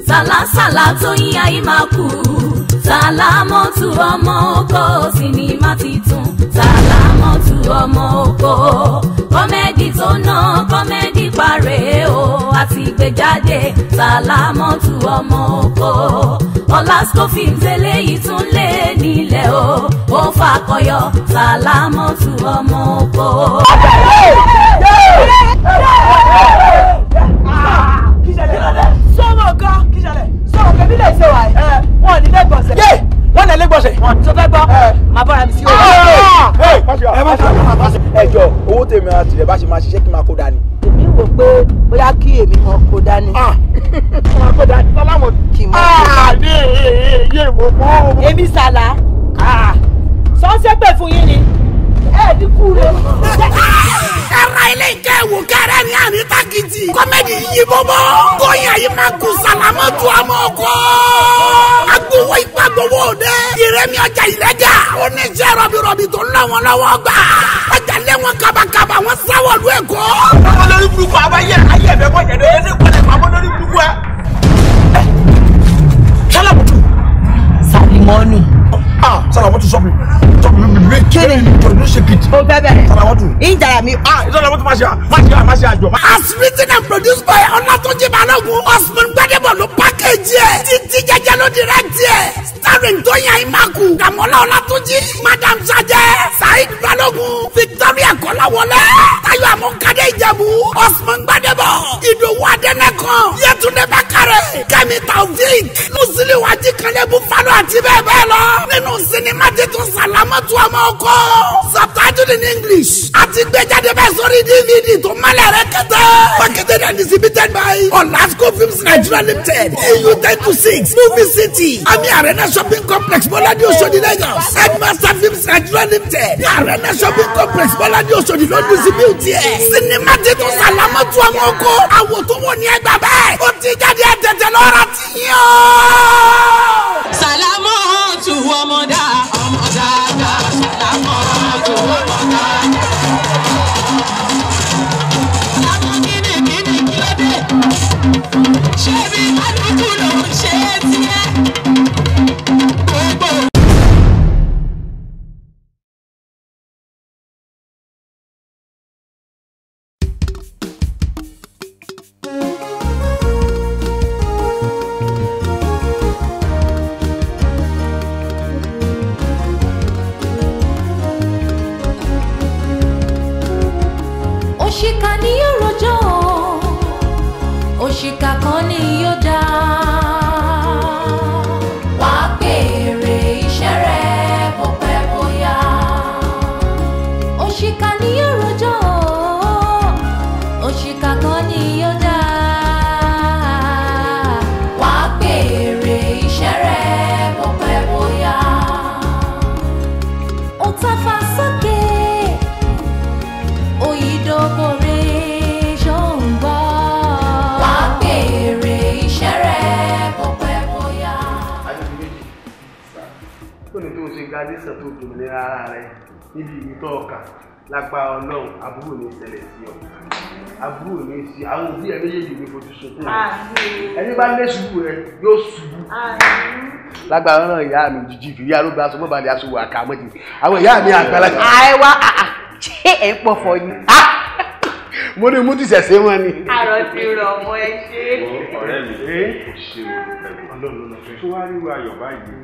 Sàlásàlá Tóyìn Àìmàkù. Sàlámọ́tù ọmọ oko sinimá titun. Sàlámọ́tù ọmọ oko. Kọ́mẹ́dì tó ná kọ́mẹ́dì parẹ́ o àti gbéjáde. Sàlámọ́tù ọmọ oko. Olasco Films eléyìí tún lé nílẹ̀ o. Ó fàkọyọ Sàlámọ́tù ọmọ oko. Sọ́mọ̀ gan sọ̀rọ̀ kẹ́bí lè ṣe wà ẹ̀ wọ́n ní lẹ́gbọ̀nsẹ̀. Yé wọ́n ní lẹ́gbọ̀nsẹ̀. Tó fẹ́ gbọ́ màá bọ́ra mi sí o. Ẹ má ṣe ẹ jọ owó tèmi àti rẹ̀ bá ṣe máa ṣiṣẹ́ kí n máa kó dání. Èmi wò pé bóyá kí èmi mọ kó dání. Máa kó dání. Kì í mọ kó dání. Èmi sàlá. Sọ́nsẹ́ pè fún yín ni. Ẹ ní kú rẹ̀. Ẹ̀ra ilé ìkẹ́ ìwò kẹrẹ́ ní àníta gidi. Kọ́mẹ́dì yìí bọ́bọ́. Tóyìn Àìmàkù Sàlámọ́tù ọmọ ọkọ. Agbowó ipa gbowó òde. Ìrẹ́mi ọjà ìlẹ́gà. Oníṣẹ́ rọ̀bìrọ̀bì tó ń lọ wọn lọ́wọ́ gbà. Ọjà lé wọn kabakaba wọn sáwọ̀lú Èkó. Báwo lórí burúkú àbáyé ayé ẹ̀fẹ̀ kọ́ jẹ̀dọ̀ ẹ̀ ní ìpàdé pamọ́ lórí burúkú ẹ. Sálàmọ́tù. Sàlímọ́nù. Sàlámọ́tù sọ́mi mi kéré ní ṣe kìtì. Ó fẹ́ bẹ̀rẹ̀. Sàlámọ́tù. Ìjàrà mi. Sàlámọ́tù má ṣe má ṣe àjọ. As written and produced by Ọlátúnjí Balógun, Osman Gbadebo ló package ẹ̀. Títí jẹjẹ ló direct ẹ̀. Starring Tóyìn Àìmàkù, Dàmọ́lá Ọlátúnjí, Madam Sajẹ, Saheed Balógun, Victoria Kọ́láwọlé, Táyọ̀ Àmọ́kadé Ìjẹ̀bú, Osman Gbadebo, Ìdòwú Adẹ́nẹ́kan, Yétúndé Bákàrẹ̀, Kẹ́mi Taofik, Musiliu Ajíkanlé Bufalo àti bẹ́ẹ̀ bẹ́ẹ̀ lọ. Nínú sinimá titun Sàlámọ́tù ọmọ ọkọ. Subtitled in English. Àti gbéjáde bẹ́ẹ̀ sórí DVD tó mọ́lẹ̀ rẹ̀ kẹtẹ́. Marketed and distributed by Olasco Films Nigeria Limited. EU 10-6 Movie City. Ami Arena Shopping Complex Bọ́ládé Oṣodi Lagos. Headmaster Films Nigeria Limited. Ní Arena Shopping Complex Bọ́ládé Oṣodi ló distribute ẹ̀. Sinimá titun Sàlámọ́tù ọmọ ọkọ. Àwò tó wọ̀ ní ẹgbàá bẹ́ẹ̀. Ó ti jáde ẹ̀tẹ̀tẹ̀ lọ́ra ti yàn. Sàlámọ́tù ọmọ dáa ọmọ dáadáa. Sàlámọ́tù ọmọ dáadáa. Sàlámọ́ kíni kíni kí ló dé? Ṣé bí kálukú ló ń ṣe é tiẹ̀? Gbogbo. Òṣìkà ni yóò rojọ́ òṣìkà kan ni yóò dá. Wàá béèrè iṣẹ́ rẹ̀ bó pẹ́ bóyá. Òṣìkà ni yóò rojọ́ òṣìkà kan ni yóò dá. Wàá béèrè iṣẹ́ rẹ̀ bó pẹ́ bóyá. Ó tafà sókè. Oyidobore ṣóńgbọ́. Wàá béèrè iṣẹ́ rẹ̀ bó pẹ́ bóyá. Adébíyèjì, ó ní tó ṣe graduation tó dòmìnira ara rẹ níbi ìwé tó ọkà lágbára Ọlọ́run àbúrò ní ìṣẹ̀lẹ̀ sí ọ. Àbúrò ní sí àwọn òbí ẹ méjèèjì ní fojú sunkún rẹ. Ẹni bá lé ṣubú rẹ yóò ṣubú. Lágbára Ọlọ́run ìyá mi jìjì fìrí arúgbó aṣọ mọ́balẹ̀ aṣọ wà kà mọ́jì. Àwọn ìyá mi àgbàlagbà. Àìwá ṣé ẹ̀ ń pọ̀fọ̀ ni. Mo ní mú ti ṣẹ̀ṣẹ̀ wọn ni. Àrò ti rọ̀ mọ́ ẹ ṣe. Ọ̀rẹ́ mi kò ṣe o tó wá ríru ayọ̀ báyìí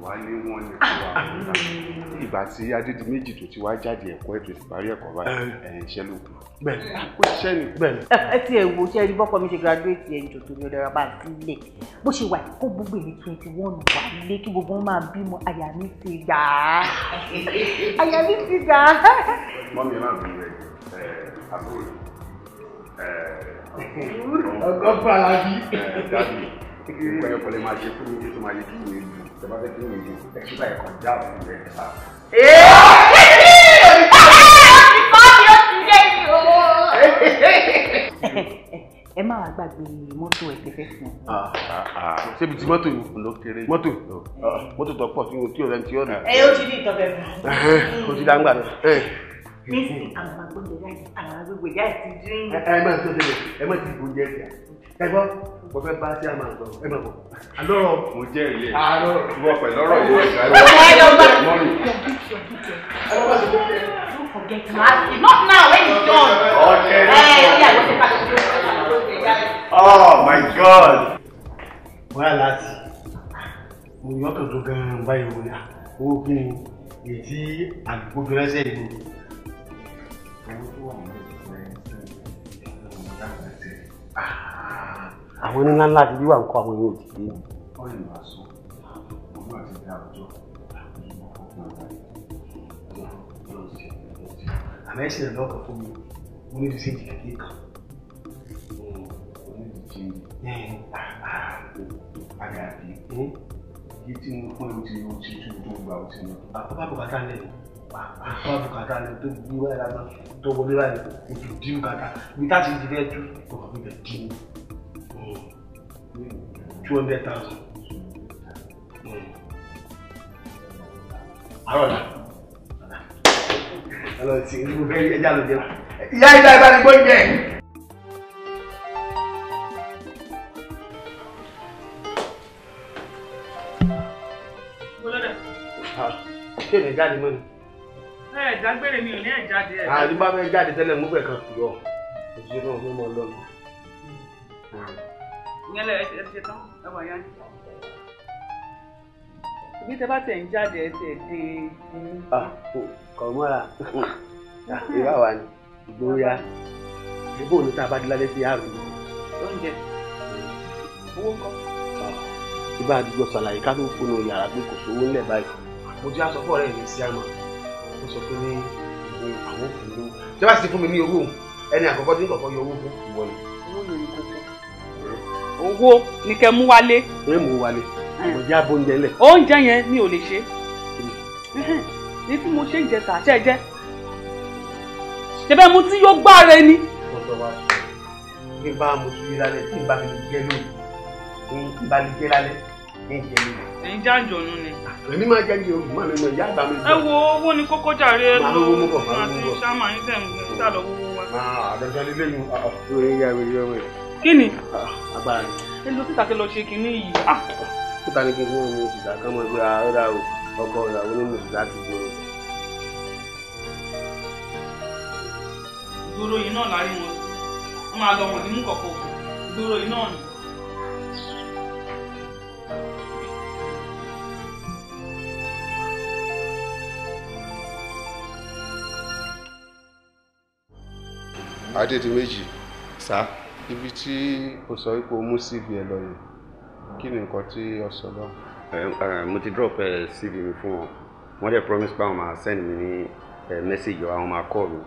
wà ní wọn ní wa. Ìgbà tí Adédìméjì tó ti wá jáde ẹ̀kọ́ ètò ìparí ẹ̀kọ́ báyìí ẹ̀ iṣẹ́ ló kù. Bẹ́ẹ̀ni. Ó ṣiṣẹ́ ni. Bẹ́ẹ̀ni. Ẹ ti ẹ̀ wo ṣe rí bọ́kọ mi ṣe graduate ẹ̀ jò tó ní ọ̀dọ̀ bá sílẹ̀. Bó ṣe wà kó gbogbo èmi 21 wà lé kí gbogbo wọn máa bímọ àyà mi ti gbà á. Àyà mi ti gbà á. Mọ́mí ẹ má bínú rẹ̀ àbúrò Ọkọ Fàlàbí. Dádì, ìgbà ẹ̀kọ́ lè máa ṣe fún mi tó máa yẹ kí mi dùn. Tẹ bá fẹ́ kí mi dùn, ẹ ṣí báyìí kan já òun rẹ̀ sá. Ẹ má wàá gbàgbé mọ́tò ẹ̀ tẹ́fẹ́ fún un. Ṣébi tí mọ́tò yìí Ló kéré. mọ́tò mọ́tò tó pọ̀ tí o tí o rẹ̀ ti ọ̀nà. Ẹ ó ti ní ìtọ́fẹ́ fún un. O ti dáńgbà náà. Nísìnyí àwọn agbóúnjẹ jáde, àwọn agbègbè jáde ti dín. Ẹ má tó tẹ́lẹ̀, ẹ má ti gbóúnjẹ sí à. Ẹ gbọ́, mo fẹ́ bá sí àmà sọ̀rọ̀, ẹ má bọ̀. Àlọ́rọ̀. Mo jẹ́rìí ẹ̀. Àlọ́rọ̀. Ìwọ pẹ̀lú ọ̀rọ̀ yìí ẹ̀ka lọ. Don't forget to ask me. Not now when it's done. Okay. Oh my God. Wọ́n á láti. Mo yọ ọkàn tó gan-an báyìí wò ni owó kí ni èyí tí àdúgbò fi ránṣẹ́ yìí ni. Àwọn onílá ńlá ti bí wà ń kọ́ àwọn èèyàn òdìdí. Wọ́n lè máa sọ, òun àti ìdá àwùjọ, àmọ́ ẹ̀sìn rẹ̀ lọ́kàn fún mi, mo ní ìdíje kékeré kan. Àdàbí, iye tí mo fún ẹ o ti tú tó gbà o ti lọ. Àkọ́bá bùkátà lẹ̀ àkọ́bá bùkátà lẹ̀ tó gbé wáyé lásán tó wọlé báyìí o ti dí bùkátà ibi tá a ti di fẹ́ tú ọkọ̀ mi bẹ̀ dí 200,000. Àárọ̀ la ẹ lọ sí mo fẹ́ ẹja lọ jẹun. Ìyá ìyá ìbá ni gbóúnjẹ. Ṣé ìrìn jáde mọ́ ni? Ẹ dágbére mi ò ní ẹ̀ jáde ẹ̀. Àti bá fẹ́ jáde tẹ́lẹ̀ mú bẹ̀ kan kù yọ. Òṣìṣẹ́ náà fún ọmọ ọlọ́run. Ìyẹn lẹ ẹ ti ṣe tán, ẹ wà yá ni. Ibi tẹ bá tẹ̀ ń jáde ẹ tẹ̀ dé. Kọ̀ mọ́ra. Ìbá wa ni ìgboro ya. Ìbò ní tá a bá dé lálẹ́ sí àrùn. Oúnjẹ. Owó ńkọ́? Ibà àdúgbò ṣàlàyé ká tó fóònù yàrá pé kò sówó ńlẹ̀ báyìí. Mo ti aṣọ fún ọ̀rẹ́ mi sí àmọ́. Ó sọ pé ní àwọn òfin lówó. Tí wọ́n bá sì fún mi ní owó, ẹni àkọ́kọ́ tí ń kọ́kọ́ yọ owó fún ìwọ ni. Owó lórí kókó. Owó ni kẹ́ mú wálé. Ẹ mú wálé. Mo jẹ́ abó oúnjẹ lẹ̀. Oúnjẹ yẹn mi ò lè ṣe. Ní tí mo ṣe ń jẹ tà ṣe jẹ́. Ṣé bẹ́ẹ̀ mu tí yóò gbáre ni? Ọ̀dọ̀ wa sọ. Bí n bá mo tún yé lálẹ́, tí n bá fi lè jẹ́ lónìí, tí n bá lè jẹ́ lálẹ́, ní jẹ́ lónìí. Ẹ̀yin jáǹjọ̀nù ni. Èmi máa jẹ́ ní olùmọ̀ mi mọ̀ ìyá àgbà mi. Ẹ wo owó ni kókó jàre ẹ lọ. Máa àti sáàmà yín tẹ̀ ń sá lọ wọ́wọ́ wa. Àdọ́jọ́ lílé yìí, ọ̀rẹ́ yà wẹ̀rẹ̀ ọ̀rẹ́. Kí ni? Agbára ni. Ẹ lọ síta kí lọ ṣe kinní yìí. Síta ni kí n fún mi òṣìṣà kan mọ̀ pé àárọ̀ ọkọ ìyàwó ní mòṣìṣà ti gbòòrò. Ìgboro yìí náà lárí wọn. Wọ́n máa lọ wọ̀n ní mú kọ̀kọ̀. Ìgboro yìí náà ni. Adédìméjì sá ibi tí o sọ wípé o mú CV ẹ lọ yẹn kí ni nǹkan tí o sọ lọ. Mo ti drop CV mi fún wọn, wọ́n dẹ̀ promise pé àwọn máa send mi ní message àwọn máa call mi,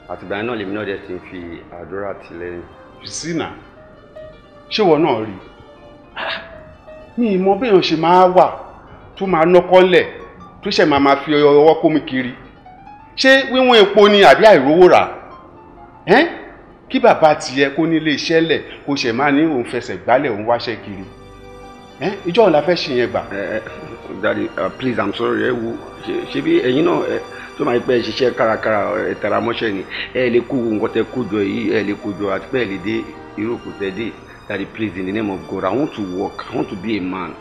àtìgbà yẹn náà lèmi náà dẹ̀ ti ń fi àdúrà tì lẹ́yìn. Sínà ṣé ìwọ náà rí mi ì mọ béèyàn ṣe máa wà tó máa nọkọ́lẹ̀ tó ṣẹ̀ máa fi ọwọ́ kó mi kiri, ṣé wíwọ́n epo ni àbí àìrówó rà? Kí bàbá tiẹ̀ kó nílé iṣẹ́ lẹ̀ kó ṣẹ̀ máa ní òun fẹsẹ̀ gbálẹ̀ òun wáṣẹ́ kiri, ìjọ́ òun la fẹ́ ṣe yẹn gbà. Daddy, please, I'm sorry. Ẹ wo ṣe bí ẹ̀yin náà tó máa ń pẹ́ ṣiṣẹ́ kárakára ẹ tara mọ́ṣẹ́ ni ẹ lè kó nǹkan tẹ kó jọ yìí ẹ lè kó jọ àti pé ẹ lè dé irú òkú tẹ dé. Daddy, please, in the name of God, I want to work, I want to be a man.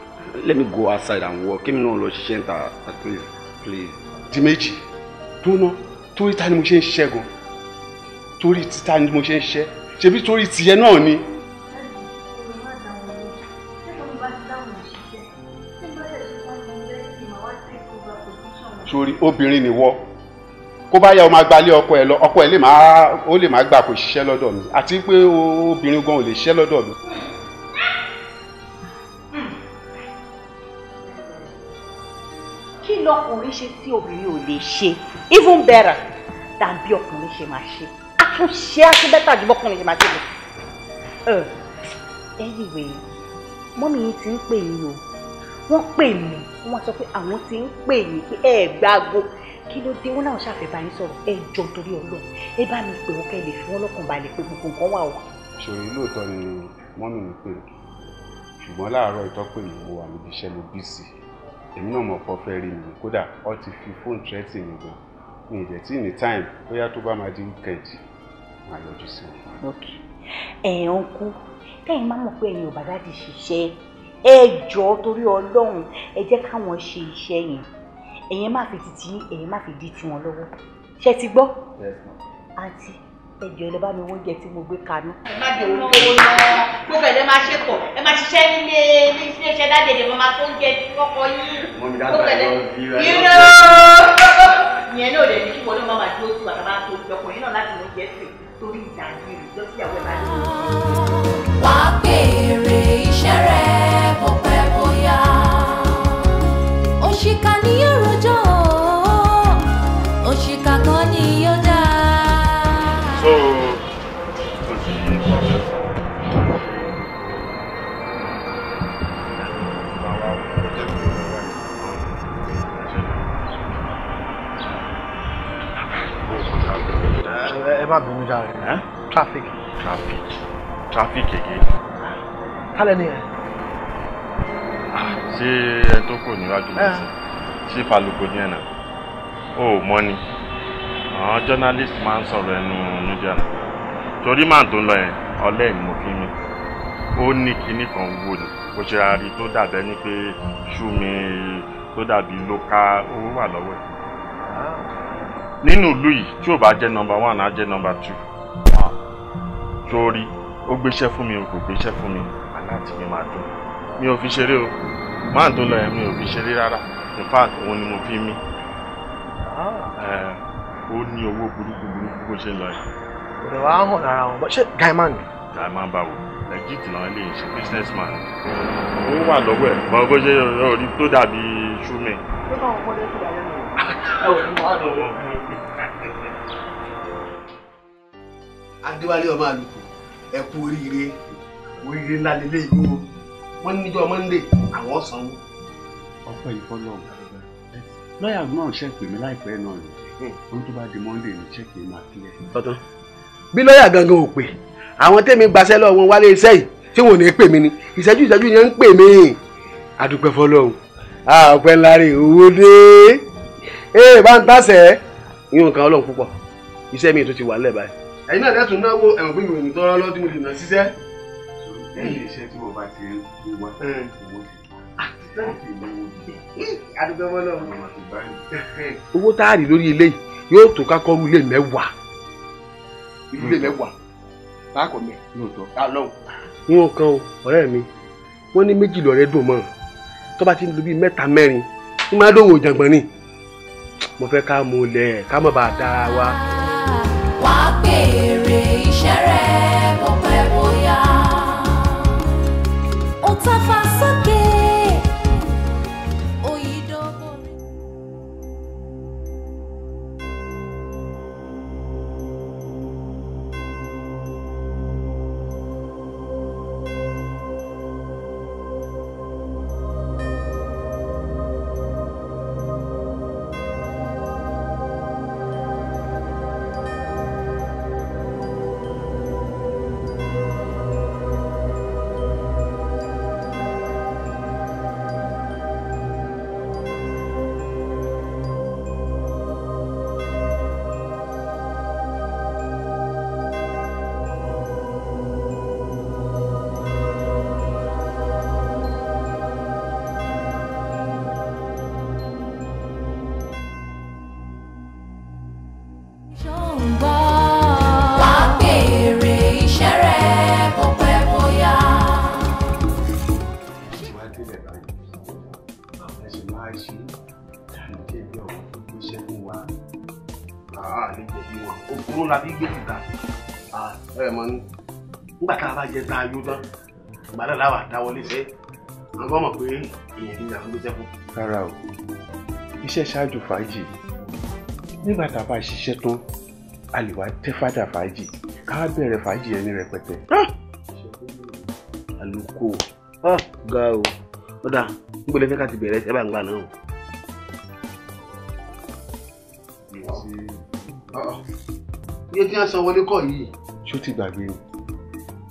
Let me go outside and work. Kí mi náà lọ ṣiṣẹ́ ń ta, please, please. Diméjì tó ná torí ta ni mo ṣe ń ṣiṣẹ́ gan, torí títa ni mo ṣe ń ṣiṣẹ́, ṣebí torí tìyẹ náà ni. Sórí obìnrin ni wọ́, kó bá yá o máa gbalé ọkọ ẹ lọ, ọkọ ẹ ó lè máa gbà kó ṣiṣẹ́ lọ́dọ̀ mi, àti pé obìnrin gan ò lè ṣiṣẹ́ lọ́dọ̀ mi. Kí lọkùnrin ṣe tí obìnrin ò lè ṣe even better than bí ọkùnrin ṣe máa ṣe, àtúnṣe àtúbẹ́tà ju bọ́kùnrin ṣe máa ṣe lọ. Anyway, mọ́mí yín ti ń pè yín o, wọ́n pè mí, wọ́n sọ pé àwọn ti ń pè yín pé ẹ gbàgbó, kí ló dé, wọ́n náà ṣàfẹ́ bá yín sọ̀rọ̀, ẹ jọ torí Ọlọ́run, ẹ bá mi pè wọ́n kẹ́ lè fi wọ́n lọ́kàn balẹ̀ pé gbogbo nǹkan wà o. Ṣòro lóòótọ́ ni mọ́mí mi pè, ṣùgbọ́n láàárọ̀ ìtọ́pè mi mo wà níbi iṣẹ́ mo bí sí, èmi náà mọ̀ pọ̀ fẹ́ rí mi, kódà ó ti fi fóònù tírẹ́tì mi gan Mi ì dẹ̀ tí ní time, bóyá tó bá máa di weekend, máa yọjú sí wọn. Ok. Ẹ̀ uncle, tẹ́yìn máa mọ̀ pé ẹ̀yin ò bá daddy ṣiṣẹ́, ẹ jọ̀ọ́ torí Ọlọ́run, ẹ jẹ́ káwọn ṣe iṣẹ́ yẹn. Ẹ̀yin má fi títí, ẹ̀yin má fi dí tiwọn lọ́wọ́. Ṣé ti gbọ́? Yes, ma'am. Àǹtí, ẹ jọ̀ọ́ ẹ lọ bá mi oúnjẹ tí mo gbé kaná. Ẹ má jẹ òun lówó náà, gbogbo ẹ̀ lẹ́ máa ṣe pọ̀, ẹ máa ṣiṣẹ́ nílé ilé iṣẹ́ daddy ẹ̀ máa tó oúnjẹ tí wọ́n kọ yín. Mummy, that's why I love you. You know. Ìyẹn náà lè ní kí wọn náà má máa dúró sí wàtá bá tó ọkùnrin náà láti mú oúnjẹ sè torí ìdàgbé rẹ̀ lọ́síyàwó ẹ̀ bá dé. Wàá béèrè iṣẹ́ rẹ̀ bó pẹ́ bóyá. Òṣìkà ni yóò rojọ́, òṣìkà kan ni yóò dá. So, kò sí problem. Ẹ má bínú jàre. Traffic. Traffic. Traffic again. Kálẹ̀ ni ẹ. Ṣé ẹ tó kò níwájú mi sí? Ṣé Faluko ní ẹ̀nà? O ò mọ̀ ni. Àwọn journalist máa ń sọ̀rọ̀ ẹnu media náà. Torí màá tó ń lọ yẹn, ọlẹ́ ni mo fi mí. Ó ní kinní kan wúwo ni. Bó ṣe ra rí tó dàbẹ́ ni pé ṣú mi tó dàbí local owó wà lọ́wọ́ ẹ̀. Nínú ìlú yìí tí ò bá jẹ́ number 1 á jẹ́ number 2. Torí ó gbéṣẹ́ fún mi, o kò gbéṣẹ́ fún mi, aláàtì mi máa dùn. Mi ò fi ṣeré o, máa tó lọ yẹn mi ò fi ṣeré rárá. In fact, òun ni mo fi mí. Ó ní owó burúkú burúkú bó ṣe ń lọ yẹn. Kò dẹ̀ wá hàn lára wọn, ṣé guy man ni? Guy man báwo? Legit náà lè ṣe business man. Ó wà lọ́wọ́ ẹ̀, bọ́n bó ṣe orí tó dàbí ṣú mi. Ṣé káwọn ọmọdé ti dà lẹ́nu? Ẹ ò ní mọ́ àdó. Adéwálé ọmọ àlùkò, ẹ kú oríire, oríire ńlá lélẹ̀ yìí o. Wọ́n ní níjọ́ Monday àwọn sanwó. Ọpẹ́ ìfọlọ́run. Lọ́ọ̀yà náà ṣe pè mí láìpẹ́ náà ni. Ohun tó bá di Monday ni ṣẹ́ẹ̀kì máa kílẹ̀. Tọ́tán. Bí lọ́ọ̀yà gangan ò pè, àwọn tèmi gbaṣẹ́ lọ́wọ́ wọn wálé iṣẹ́ yìí tí wọn ò ní pè mí ni. Ìṣẹ́jú ìṣẹ́jú yẹn ń pè mí. Adúpẹ́ fọlọ́run. Ọpẹ́ ńlá rè owó dé. Ee bá ń tàṣẹ́. Ìyún nǹkan Ọlọ́run púpọ̀. Iṣẹ́ mi tó ti wà nílẹ̀ báyìí. Ẹ̀yin náà lẹ́tùn náwó ẹ̀wọ̀n pé mi ò ní tọ́rọ́ lọ́dún mo lè nà síṣẹ́. Lẹ́yìn iṣẹ́ tí wọ́n bá ti ń wá owó ti owó tá a rí lórí ilé yìí yóò tó ká kọ́rú ilé mẹ́wàá. Ilé mẹ́wàá báàkọ̀ mẹ́. Lóòótọ́. Wọn kan o, ọ̀rẹ́ mi, wọ́n ní méjì lọ̀rẹ́ dùn mọ́. Tó bá ti ń lu bíi mẹ́ta mẹ́rin, ní máa dòwò jàngbọ̀n ni. Mo fẹ́ ká mú lẹ̀ ká má bàa dára wa. Wàá béèrè iṣẹ́ rẹ̀ bó pẹ́ bóyá. Ó tàfà sókè, òyìnbó. Wàá béèrè iṣẹ́ rẹ̀ bó pẹ́ bóyá. Ti wá délẹ̀ báyìí, báwo la ṣe máa ṣe dànù jẹ̀bi ọ̀hún tó gbéṣẹ́ fún wa? Àá lè jẹ̀bi wọn, òkúrò la fi gbé kìtà. Ẹ mọ ní nígbà tá a bá jẹ tá a yó tán, ìgbà náà láwà dáwọlé ṣe. Àwọn kan mọ̀ pé èèyàn kì í ṣàkóso gbéṣẹ́ fún. Rárá o, iṣẹ́ ṣáájú fàájì. Nígbà tá a bá ṣiṣẹ́ tán, a lè wá tẹ́ fádà fàájì, ká wá bẹ̀rẹ̀ fàájì yẹn ní rẹpẹtẹ. Àlùkò ga o, ó dáa, níbo lẹ fẹ́ ká ti bẹ̀rẹ̀ ẹ bá ń gbà náà o. Iye tí wọ́n san wọlé kọ́ yìí. Ṣó ti gbàgbé ni?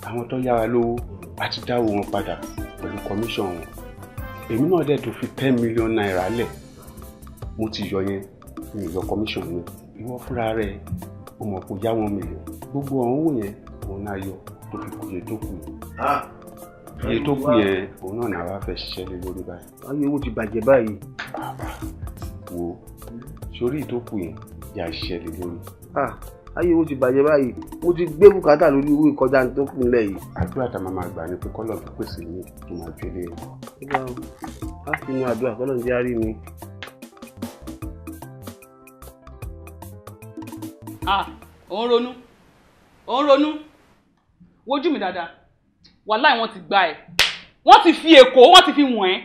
Àwọn tó yára lówó a ti dáwó wọn padà pẹ̀lú commission wọn. Èmi náà dẹ̀ tó fi 10 million naira lẹ̀. Mo ti yọ yẹn, mi ò yọ commission mi. Ìwọ fúnra rẹ o mọ̀ kó yá 1 million. Gbogbo ọ̀hún wò yẹn òun náà yọ tó fi kú iye tó kù yẹn. Iye tó kù yẹn òun náà náà wá fẹ́ ṣiṣẹ́ lé lórí báyìí. Ayé owó ti bàjẹ́ báyìí. Wo sórí ìtókù yẹn yà ṣiṣẹ́ lé lórí. Ayé owó ti bàjẹ́ báyìí, mo ti gbé bùkátà lórí owó ìkọjá tó kù nílẹ̀ yìí. Àdúrà tá a máa gbà ni pé kọ́lọ̀ tó pèsè ní tó máa ju eléyìí. Á fi inú àdúrà kọ́lọ̀ ń jẹ́ àárí mi. Ò ń ronú, ò ń ronú, wojú mi dáadáa, wàláì wọ́n ti gbá ẹ, wọ́n ti fi Èkó, wọ́n ti fi wọ̀n ẹ́,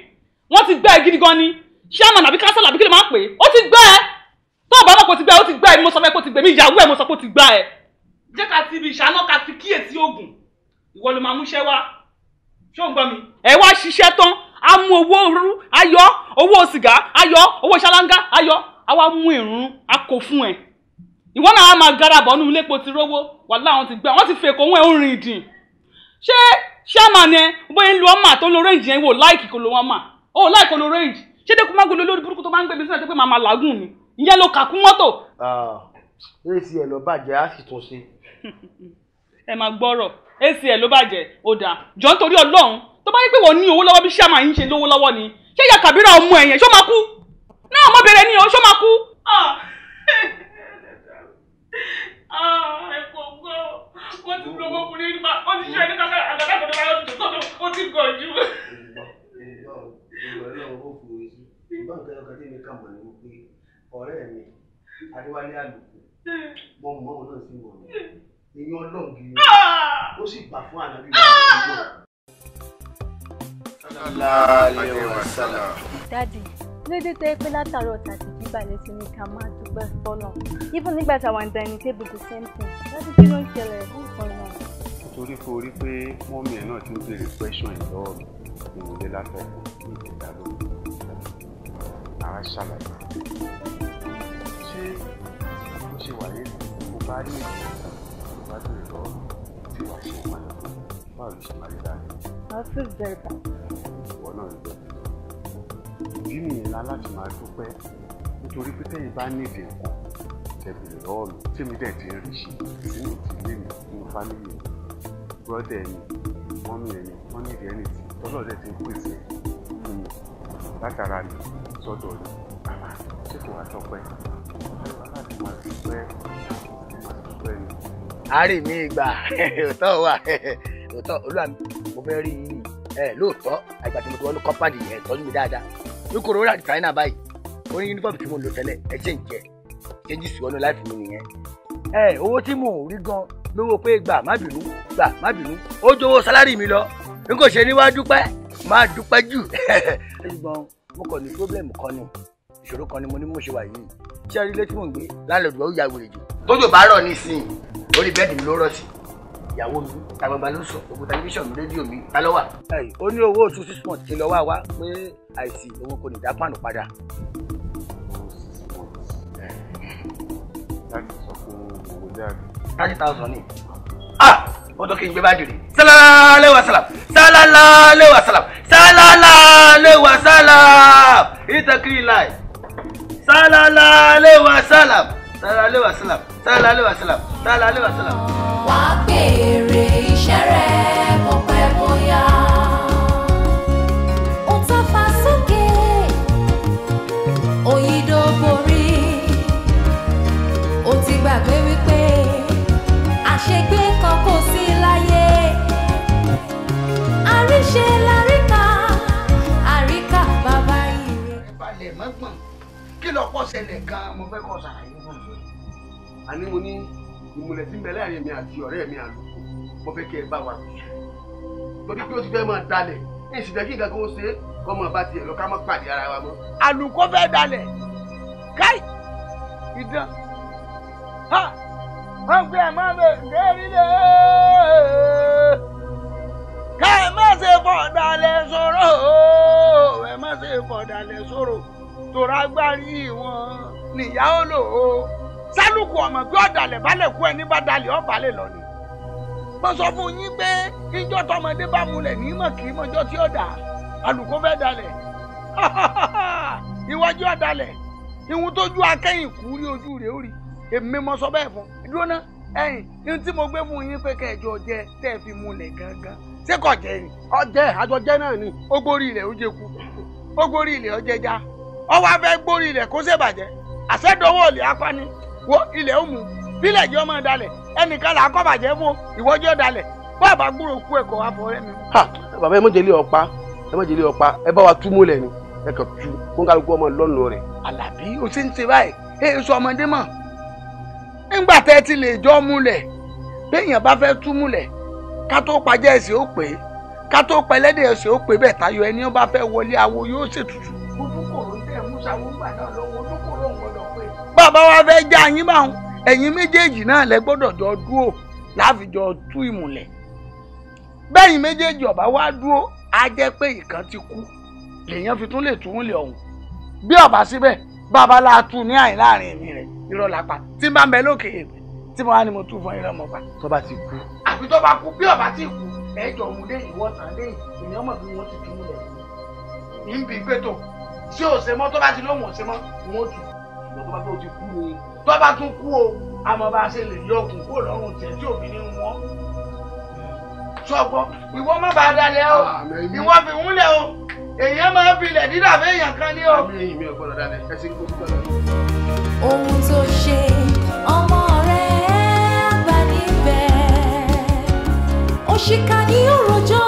wọ́n ti gbá ẹ gidi gan ni, chairman àbí council àbí kí ló máa ń pè é, ó ti gbá ẹ. Tó o bá mọ̀ kó ti gbá ẹ, ó ti gbá ẹ, mo sọ fẹ́ kó ti gbé mi, ìyàwó ẹ mo sọ kó ti gbá ẹ. Jẹ́ ká ti ibi ìṣáná ká fi kíyèsí oògùn, ìwọ ló máa múṣẹ́ wá, ṣé ò ń gbọ́ mi? Ẹ wá ṣiṣẹ́ tán, a mú owó rú, ayọ̀, owó sìgá, ayọ̀, owó ṣáláńgá, ayọ̀, a wá mú ìrún, a kò fún ẹ. Ìwọ náà á máa gara bọ̀ nínú ilé epo ti rówó, wàhálà wọn ti gbá, wọ́n ti fèkó òun ẹ̀ ń rìn ìdìn. Ṣé chairman ẹ bóyá ń lo ọmọ àti olórí range yẹn wò láìkì kò lo ọmọ, ó láìkì kò lo range. Ṣé dẹ́kun máa ń gbolo lórí burúkú tó máa ń gbé mi sínú ẹ̀ tó pé màá máa làágùn ni? Ìyẹn ló kà kún mọ́tò. ACL ló bàjẹ́, á sì tún ṣe. Ẹ máa gbọ́rọ̀, ACL ló bàjẹ́, ó dáa. Jọ nítorí Ọlọ́run, tó bá yẹ pé wọ́n ní owó lọ́wọ́ bí chairman yín ṣe lówó lọ́wọ́ ni, ṣé ìyá Kàbírà ọmọ ẹ̀ yẹn ṣó máa kú? Náà ọmọbìnrin ni o, ṣó máa kú? Ẹ̀kọ́ gbọ́, wọ́n ti gbọ́ ọmọkùnrin nípa, wọ́n ti ṣe ẹni kankan àgbàdo àgbàdo báyọ̀ tó tó ó ti gọ̀ jù. Ọ̀rẹ́ mi, Adéwálé Àlùkò, mo mọ̀ ọ́n náà sí mọ̀ mi, èèyàn Ọlọ́run gidi, ó sì gbà fún ànábì wa. Daddy, lóde tó yẹ pé látàárọ̀ tàbí jíbalẹ̀ sí ni ká máa dúpẹ́ fọ́lọ̀. Even nígbà táwọn ń dining table the same thing. Daddy, kí ló ń ṣẹlẹ̀ nǹkan náà? Nítorí pé o rí pé mọ́mí ẹ̀ náà ti ń béèrè question yìí lọ́wọ́ mi nínú ilé látẹ̀kọ́ ní ìdá lóhùn. Àá ṣàlàyé. Ṣé bó ṣe wà yìí kò bá ní ìdí tó bá béèrè lọ́wọ́ mi tí wàá ṣe wọn lọ báwo ló ṣe máa rí láàrin? I feel very bad. Ìwọ náà rí bẹ́ẹ̀. Ìdí nìyẹn la láti máa dúpẹ́ nítorí pé tẹ́yìn bá nídìí nǹkan tẹ́ béèrè lọ́wọ́ mi tèmi dẹ̀ ti ń rí ṣe sínú ìdílé mi nínú fámìlì mi brọ́dẹ̀ mi mọ́mí ẹni wọ́n nídìí ẹni tí tọ́lọ́ dẹ̀ ti ń pèsè fún mi látara mi sọ́dọ̀ mi ṣé kò wá tọpẹ́ láti máa dúpẹ́ máa dúpẹ́ ni. Àárẹ̀ mi gbà òótọ́ wà òótọ́ olúwa mi mo fẹ́ rí yín ẹ lóòótọ́ àgbà tí mo ti wọnú kọ́mpáàdì yẹn tọ́jú mi dáadáa ní kòrò rà dìtáínà báyìí ó ní yúnífọ̀mù tí mo lò tẹ́lẹ̀ ẹ ṣe ń jẹ ṣe ń jì sí wọnú láìfù mi nìyẹn. Ẹ owó tí mò ń rí gan lówó pé gbà má bínú gbà má bínú ó jowó sálárì mi lọ n kò ṣe ní wá dúpẹ́ má dúpẹ́ jù ṣùgbọ́n mo kàn ní pírọ́blẹ̀mù kan ni ìṣòro kan ni mo ní mo ṣe wà yìí ṣé rí ilé tí mò ń gbé láńlọ́ọ̀dù ó ya wèrè jù tójò bá rọ̀ nísìnyí orí bẹ́ẹ̀dì mi ló rọ̀ sí ìyàwó mi ta gbangba ló sọ gbogbo tẹlifíṣàn mi rédíò mi ta ló wà. Ó ní owó oṣù 6 months kí lọ wá wá pé àìsí owó kò ní dá pàánù padà. Láti sọ fún owó dáàbò. 30,000 ni. Ah! Ó tó kí n gbé bá jùlọ. Sálálẹ́ wa sálàm! Sálálẹ́ wa sálàm! Sálálẹ́ wa sálàm! Ìtàkìrì láì. Sálálẹ́ wa sálàm! Sálálẹ́ wa sálàm! Sálálẹ́ wa sálàm! Sálálẹ́ wa sálàm! Wàá béèrè iṣẹ́ rẹ̀ bó pẹ́ bóyá. Ó tán fa sókè, òyìnbó borí. Ó ti gbàgbé wípé àṣegbé kan kò sí láyé. Àríṣe láríkà, àríkà bàbá ire. Balẹ̀ mọ́gbọ̀n, kí lọ pọ̀ ṣẹlẹ̀ gan-an mo fẹ́ kọ́ ṣàlàyé fún mi. Àní mo ní ìmùlẹ̀ tí ń bẹ láàrin mi àti ọ̀rẹ́ mi Àlùkò mo fẹ́ kí ẹ bá wa torí pé ó ti fẹ́ máa dalẹ̀ ní ìsìnkú kí nǹkan kó ṣe é kó máa bá tiẹ̀ lọ ká má pàdé ara wa mọ́. Àlùkò fẹ́ dalẹ̀ káì ìdán ha wọ́n gbé ẹ̀ máa bẹ̀ lérílẹ̀ ká ẹ má ṣe fọ̀dàlẹ̀ sọ̀rọ̀ ẹ má ṣe fọ̀dàlẹ̀ sọ̀rọ̀ tòrá gbárí wọn nìyá ó lò ó. Sálùkù ọmọ pé ọ̀dàlẹ̀ balẹ̀ kú ẹni bá dalẹ̀ ọ̀balẹ̀ lọ ni. Mo sọ fún yín pé ìjọ tọmọdé bá mulẹ̀ ní mọ̀ kí mọjọ́ tí ó dà Àlùkò fẹ́ dalẹ̀ iwájú ọ̀dàlẹ̀ ìhun tójú akẹ́yìn kú rí ojú rẹ̀ ó rí. Èmi mo sọ bẹ́ẹ̀ fún dúró ná ẹ̀yìn ní tí mo gbé fún yín pé kẹjọ jẹ tẹ́ ẹ fi múlẹ̀ gangan ṣé kò jẹ ni. Ọjẹ àjọjẹ náà ni. Ó gbórí ilẹ̀ ó jẹ kú, ó gbórí ilẹ̀ ó jẹja, ó wá fẹ́ gbórí ilẹ̀ kó ṣèbàjẹ́ àṣẹdọwọ́ ilẹ̀ apani wo ilẹ̀ ó mú bílẹ̀ jẹ́ ọmọ dalẹ̀ ẹnìkan là á kọ́ bàjẹ́ fún ìwọ́jọ́ dalẹ̀ bàbá gbúrò kú ẹ̀kọ́ wá fọrẹ́ mi. Bàbá ẹ mọ̀jẹ̀lẹ̀ ọ̀pá, ẹ mọ̀jẹ̀lẹ̀ ọ̀pá, ẹ bá wa tú múlẹ̀ ni ẹ kàn tú kó ń kálukú ọmọ lọ́nà rẹ̀. Àlàbí o ṣe ń ṣe báyìí ẹ sọ ọmọdé mọ̀ ńgbà tẹ́ ti lè jọ múlẹ̀ béèyàn bá fẹ́ tú múlẹ̀ ká tó pajẹ́ ẹ̀sìn ó pé ká tó pẹlẹ́dẹ̀ ẹ̀sìn ó pé bẹ́ẹ̀ tayọ ẹni ó bá fẹ́ wọlé awo yóò ṣètùtù. Ojúkòrò ń tẹ̀ mú sáwó ńgbà náà lọ́wọ́ ojúkòrò ń gbọ́dọ̀ pé. Bàbá wa fẹ́ já yín báwọn ẹ̀yin méjèèjì náà lẹ gbọ́dọ̀ jọ dúró láfijọ́ tú ìmùlẹ̀. Bẹ́yìn méjèèjì ọ̀bá wá dúró á jẹ́ pé ìkan ti kú lèèyàn fi tún lè tú múlẹ̀ ọ̀hún. Bí ọ̀bá síbẹ̀ bàbá la tú ní àyìn láàrin èmi rẹ̀ irọ́ la pa tí n bá ń bẹ lókè èmi tí mo wá ní mo tú fún irọ́ mọ́ pa. Tó bá ti kú. Àfi tó bá kú bí ọ̀bá ti kú ẹ̀jọ̀ ọ̀mùdé ìwọ tàn dé ènìyàn mọ̀ bí wọ́n ti tú múlẹ̀ ń bí pé tó ṣé ò ṣe mọ́ tó bá ti lóhùn ò ṣe mọ́ wọ́n tù. Ṣùgbọ́n tó bá tó ti kú ni. Tó bá tún kú o àmọ́ bá a ṣe lè yọ okùn kúrò lọ́rùn tiẹ̀ tí òbí ní wọ́n. Sọ̀gbọ́n ìwọ má bàa dalẹ̀ o ìwọ fi wúlẹ̀ o èèyàn máa ń filẹ̀ dídà fẹ́yàn kan ní o. Àmì ẹ̀yìn mi ò gbọ́dọ̀ dalẹ̀ ẹ ṣe kó gbọ́dọ̀. Ohun tó ṣe ọmọ rẹ̀ àgbà níbẹ̀ òṣìkà ni yóò rojọ́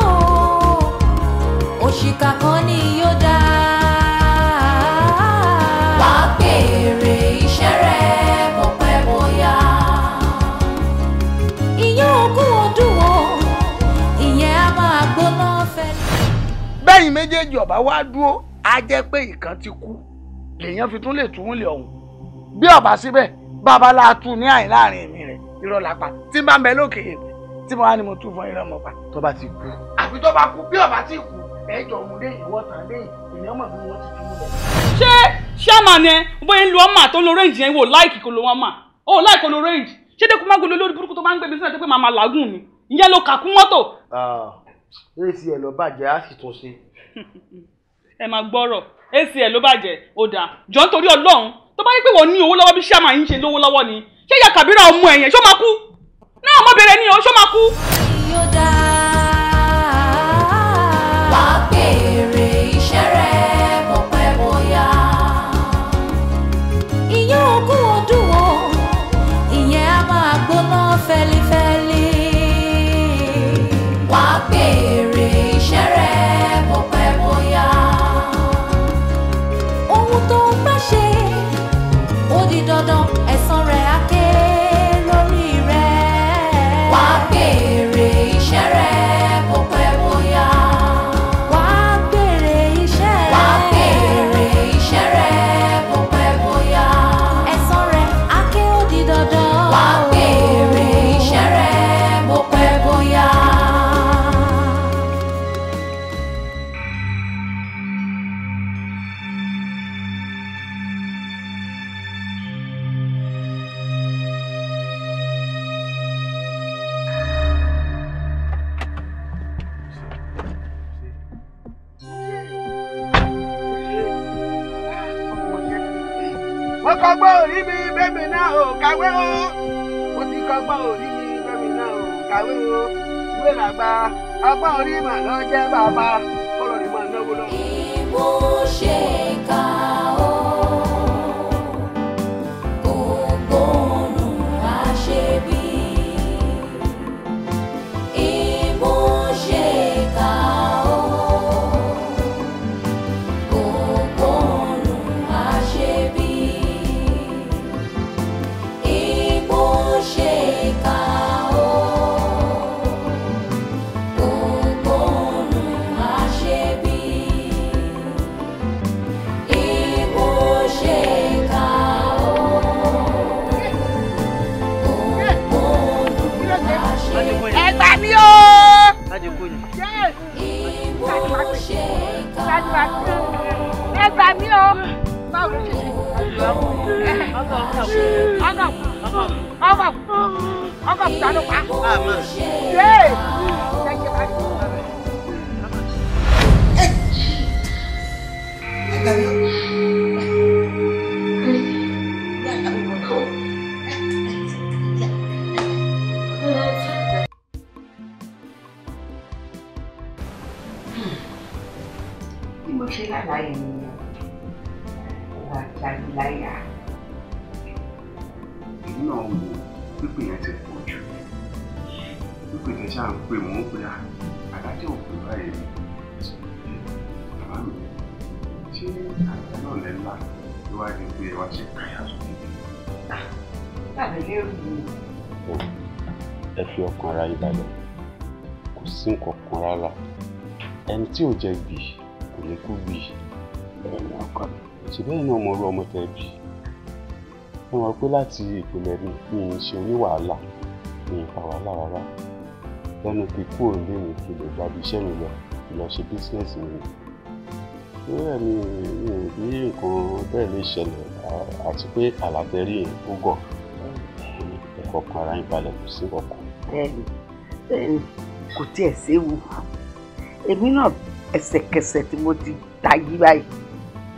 o òṣìkà kan ni yóò dá. Wàá béèrè iṣẹ́ rẹ̀ bó pẹ́ bóyá. Ìyẹn ogún ọdún o ìyẹn á máa gbóná fẹ́lẹ́. Bẹ́yìn méjèèjì ọ̀bá wá dúró á jẹ́ pé ìkan ti kú lèèyàn fi tún lè tú múlẹ̀ ọ̀hún bí ọ̀bá síbẹ̀ bàbá la tú ní àyìn láàrin èmi rẹ̀ irọ́ la pa tí n bá ń bẹ lókè èmi tí mo wá ní mo tú fún irọ́ mọ́ pa. Tó bá ti kú. Àfi tó bá kú bí ọ̀bá ti kú ẹ̀jọ̀ ọ̀mùdé ìwọ tàn dé ènìyàn mọ̀ bí wọ́n ti tú múlẹ̀. Ṣé ṣáàmà ni ẹ bóyá ń lo ọmọ àti olórí range yẹn wò láìkì kò lo wọn mà ó láìkì kò lo range ṣé dẹ́kun má gbolo lórí burúkú tó máa ń gbé mi sínú ẹ̀ tó pé màá máa làágùn ni ìyẹn ló kà kún mọ́tò. Ac ẹ lọ bàjẹ́ á sì tún ṣe. Ẹ máa gbọ́rọ̀ ac ẹ ló bàjẹ́ ó dáa jọ nítorí Ọlọ́run tó bá yẹ pé wọ́n ní owó lọ́wọ́ bí ṣáàmà yín ṣe lówó lọ́wọ́ ni ṣé ìyá Kàbírà ọmọ ẹ̀yẹn ṣó máa kú náà ọmọbìnrin ni ó ṣó máa kú. Yóò dá. Wàá béèrè iṣẹ́ rẹ̀ bó pẹ́ bóyá. Ìyẹn ogún ọdún o ìyẹn á máa gbóná fẹ́lifẹ́li. Wàá béèrè iṣẹ́ rẹ̀ bó pẹ́ bóyá. Ohun tó bá ṣe ó di dandan ẹ̀san rẹ̀ á ké lórí rẹ̀. Wàá béèrè iṣẹ́ rẹ̀ bó pẹ́ bóyá. Wàá béèrè iṣẹ́ rẹ̀. Wàá béèrè iṣẹ́ rẹ̀ bó pẹ́ bóyá. Ẹ̀san rẹ̀ á ké ó di dandan. Wàá béèrè iṣẹ́ rẹ̀ bó pẹ́ bóyá. Mo kọ́gbọ́n orí mi bẹ́mi náà ò kàwé o. Mo ti kọ́gbọ́n orí mi bẹ́mi náà ò kàwé o. Ìwé làgbà ọgbọ́n orí mà lọ jẹ́ bàbá. Kọ́lọ̀ ni máa náwó lọ. Ìmú ṣe kà ó, kò gbóòórùn àṣebí. Ìmú ṣe kà ó, kò gbóòórùn àṣebí. Ìmú ṣe kà ó, kò gbóòórùn àṣebí. Ìmú ṣe kà ó, kò gbóòórùn àṣebí. Ẹ gbà mí o. Ìmú ṣe kà ó. Ẹ gbà mí o. Báwo ló ṣe ṣe? Ọkọ̀ ọkọ̀ ta ló pa? Ṣé ẹ ṣe báyìí? Ẹ gbà mí o. Bí mo ṣe lálàá yẹn nìyẹn, ó wà jáde láyà. Èmi náà wò pípé yẹn ti pọ̀ jù. Pípé tẹ ṣáà ń pè wọ́n pé adájọ́ ò pè báyìí. Bàbá mi, ṣé àgbà náà lẹ́la ló wá di pé ẹ wá ṣe káyà sókè? Bàbá lérò mi. Ẹ fi ọkàn ara yín balẹ̀, kò sí nǹkan kan rárá. Ẹni tí ò jẹ gbì kò lè kú gbì. Bẹ́ẹ̀ni ọkọ mi. Ṣé bẹ́ẹ̀ náà mo rú ọmọ tẹ bí? Mo mọ̀ pé láti ìpìlẹ̀ mi mi ì ṣe oníwàhálà, mi ì fa wàhálà rárá. Lẹ́nu kí kúrò nílé mi kí lè gba ibi iṣẹ́ mi lọ, kí lọ ṣe bísínẹ́sì mi. Lórí ẹ̀ mi ò rí nǹkan bẹ́ẹ̀ lè ṣẹlẹ̀ àti pé àlàtẹ̀rí yẹn ó gọ̀. Ẹ fọkàn ara yín balẹ̀, kò sí nǹkan kan. Bẹ́ẹ̀ni, bẹ́ẹ̀ni, kò tiẹ̀ séwu. Èmi náà ẹsẹ̀kẹsẹ̀ tí mo ti tají báyìí,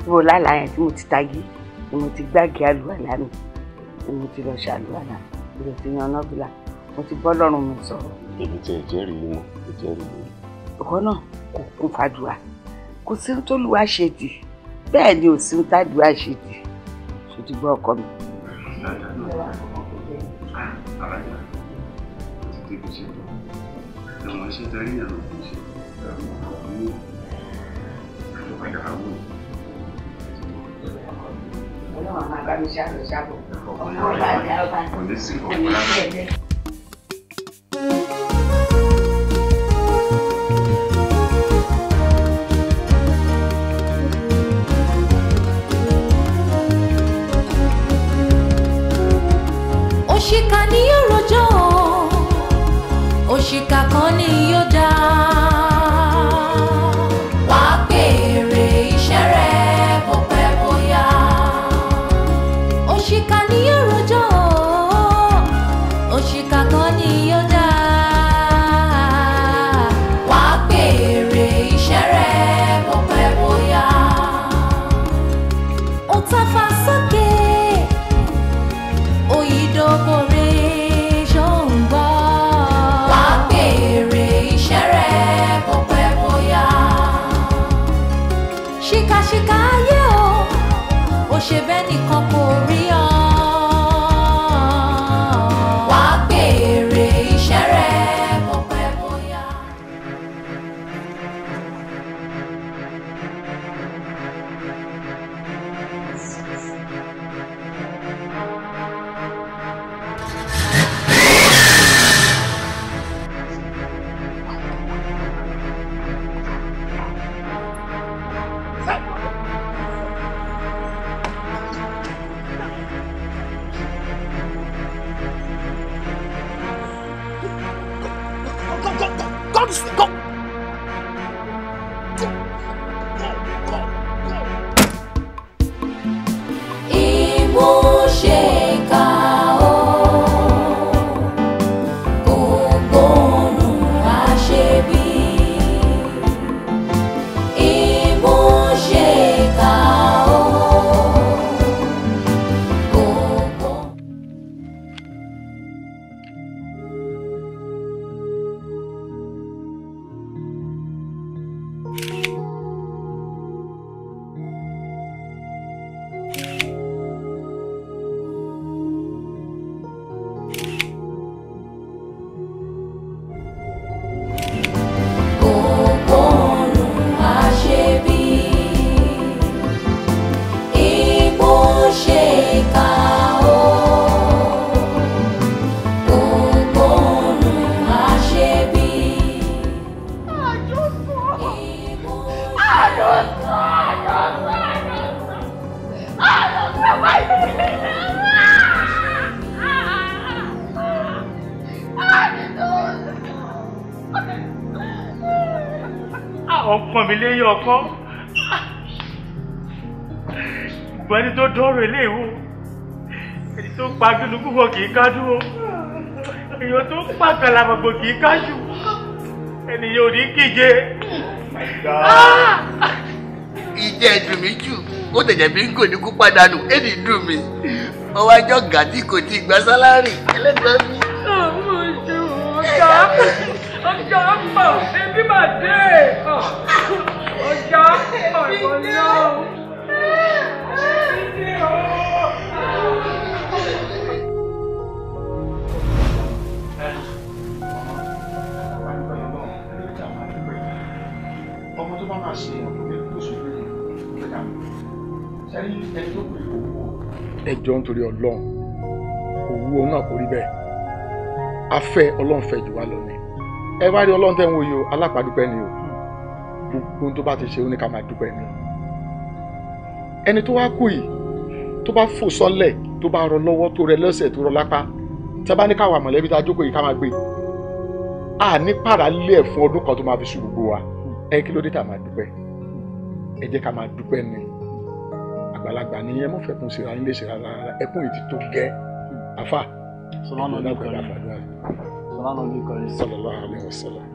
tí mo lálàá yẹn tí mo ti tají, ni mo ti gbági àlùwàlá mi, ni mo ti lọ ṣàlùwàlá, mo lọ ti yan nọ́bìlà, mo ti bọ́ lọ́rùn mi sọ̀rọ̀. Èmi tiẹ̀ jẹ́rìí yín mọ́, mo jẹ́rìí yín. Ọkọ náà kò kún fàdúrà, kò sí ohun t'Olúwa ṣe tì, bẹ́ẹ̀ ni ò sí ohun t'àdúrà ṣe tì. Ṣòtúgbọ́ ọkọ mi. Alájà, ó ti débi iṣẹ́ tó. Ẹ̀wọ̀n iṣẹ́ tẹ rí yẹn ló kù ṣe. Ẹ̀wọ̀n ní àtúpadà wò. Ọlọ́run máa bá mi ṣàlọ̀ ṣàbọ̀. Ọmọ ọba àdá ọba. Kò ní sí ọ̀pọ̀ rárá. Òṣìkà ni yóò rojọ́ o, òṣìkà kan ni yóò dá. Wàá béèrè iṣẹ́ rẹ̀ bó pẹ́ bóyá. Òṣìkà ni yóò rojọ́ o, òṣìkà kan ni yóò dá. Wàá béèrè iṣẹ́ rẹ̀ bó pẹ́ bóyá. Ó tafà sókè, òyìnbó ṣó ń gbọ́. Wàá béèrè iṣẹ́ rẹ̀ bó pẹ́ bóyá. Ṣìkàṣìkà ayé o, ò ṣe bẹ́ẹ̀ nìkan kò rí ọ. Wàá béèrè iṣẹ́ rẹ̀ bó pẹ́ bóyá. Go, go, go, go this way, go. Ìmúṣèkà o, kò gbóòórùn àṣebí. Ìmúṣèkà o, kò gbóòórùn. Kò gbóòórùn àṣebí. Ìmúṣèkà o, kò gbóòórùn àṣebí. Àwọn pọ̀n mi léyìn ọkọ́. Ìgbọ́n ẹni tó dọ́rọ̀ ilé ìwò, ẹni tó pa gúnugún kì í kájú o, èèyàn tó pa kàlàmọ̀gbò kì í kájú, ènìyàn ò ní kíje. Ìjẹ́ ẹ̀dùn mi jù, ó tẹ̀jẹ̀ bí n kò ní kú pàdánù, èdè dùn mí. Ọwọ́ ajọ́ gàdí kò tí ì gba sálárì, ẹlẹ́gbẹ̀ẹ́ mi. Ọ̀gá, ọ̀gá, ọ̀gá, ebi máa dé. Ọ̀gá, Ọmọ tó bá máa ṣe èèyàn tó kó ṣojú yẹn ló dà mí. Ṣé rí ẹni tó kù kò wú o? Ẹ jọ̀ọ́ nítorí Ọlọ́run, kò wú òun náà kò rí bẹ́ẹ̀. Afẹ́ Ọlọ́run fẹ́ jù wá lọ ni. Ẹ wá rí Ọlọ́run tẹ́ ń wo yìí o, alápàdúpẹ́ ni o. Gbogbo ohun tó bá ti ṣe ó ní ká máa dúpẹ́ ni. Ẹni tó wá kú yìí, tó bá fò sọ́lẹ̀, tó bá rọ lọ́wọ́, tó rẹ lẹ́sẹ̀, tó rọ lápá, tí a bá ní káwa mọ̀lẹ́bí tá a jókòó yìí ká máa gbé, a ní pàrà lé ẹ̀ fún ọdún kan tó máa fi ṣu gbogbo wa. Ẹ kí ló dé tá a máa dúpẹ́? Ẹ jẹ́ ká máa dúpẹ́ ni. Àgbàlagbà ni ẹ mọ̀ fẹ́ kún síra yín lè ṣe rárá, ẹkún yìí ti tó gẹ́. Àfà sallallahu alaihi wasallam.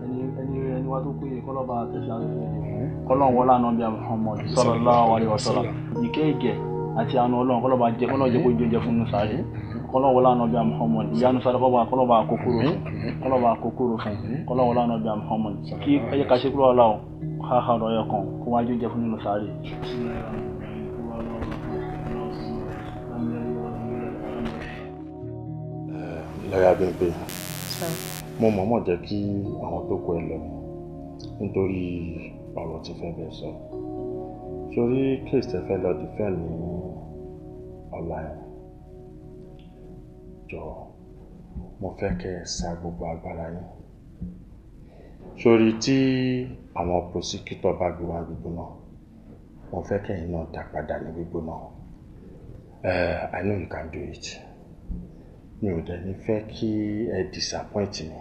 Ẹni wá tó kú yìí kọ́lọ́ba àtẹ̀sí àtẹ̀sí kọ́lọ́n wọlé àná bíi Muhammad sallallahu alaihi wasallam. Ìkẹ́ ìgẹ̀ àti àánú Ọlọ́run kọ́lọ́ba jẹ́ kọ́lọ́n jẹ́ kó jẹun fún un sáré. Kọ́lọ́n wọlé àná bíi Muhammad ìyanu sáré kọ́lọ́ba àkókòrò fún kọ́lọ́ba àkókòrò fún kọ́lọ́n wọlé àná bíi Muhammad kí ẹyẹ ká ṣe kúrò ọlọ́run káà ọ̀rọ̀ yẹ kan kó wá jẹun fún nínú sáré. Lọ́yà Bímpé, mo mọ̀ọ́mọ̀ jẹ́ kí àwọn tó kọ ẹ lọ nítorí ọ̀rọ̀ tí fẹ́ bẹ́ẹ̀ sọ. Sórí case tẹ fẹ́ lọ defend ní ọ̀la ẹ̀, jọ mo fẹ́ kẹ́ ẹ sa gbogbo agbára yín. Sórí tí àwọn prosecutor bá gbé wá gbígbóná, mo fẹ́ kẹ́yìn náà dá padà ní gbígbóná. I know you can do it. Mi ò dẹ̀ ní fẹ́ kí ẹ disappoint mi.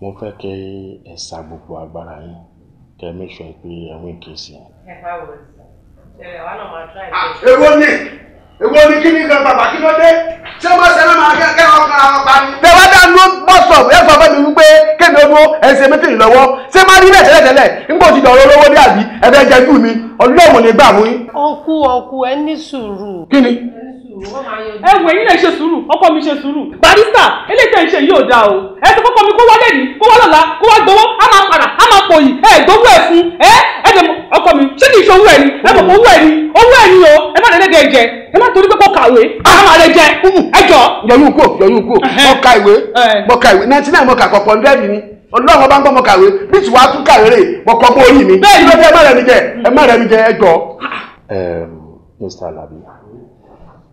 Mo fẹ́ kí ẹ sa gbogbo agbára yín kẹ́ make sure pé ẹ win case yẹn. Èwo ni kí ni kan bàbá kí ló dé? Ṣé wọ́n ṣe máa kẹ́ ọkàn àwọn pa ni? Bẹ́ẹ̀ wá dá ló bọ́sọ̀ ẹ sọ fún mi wípé kéde owó ẹ ṣe mítìrì lọ́wọ́. Ṣé máa rí bẹ́ẹ̀ tẹ́lẹ̀ tẹ́lẹ̀? Nígbà tí ìdọ̀rọ̀ olówó dé àbí ẹ fẹ́ jẹ jù mi? Ọlọ́run lè gbà mú yín. Ọkú ẹ ní sùúrù. Kí ni? Ẹ wò ẹ̀yin náà ṣe sùúrù, ọkọ mi ṣe sùúrù. Barista, eléyìí tẹ́ ń ṣe yìí ò dáa o. Ẹ sọ fọ́kọ mi kó wá lẹ́nìí, kó wá lọ́la, kó wá gbowó, á máa padà, á máa pòyì, ẹ gbowó ẹ̀ fún. Ẹ ẹ dẹ̀ ọkọ mi, ṣé kìí ṣe owó ẹ̀ ni? Ẹ mọ̀ pé owó ẹ̀ ni, owó ẹ̀ ni o. Ẹ má dẹ̀ jẹ, ẹ má torí pé kó kàwé, á máa rẹ jẹ, ẹ jọ. Yọyún kúò, mo ka ìwé, 99 mo kà kọ̀pọ̀ 100 ni. Ọlọ́run ọba ń gbọ́ mo kàwé, bí tí wàá tún kàwé rè, mo kọ́ mọ́ orí mi. Bẹ́ẹ̀ ni ẹ má rẹ̀ mi jẹ, ẹ má rẹ̀ mi jẹ, ẹ jọ. Mr. Alabi,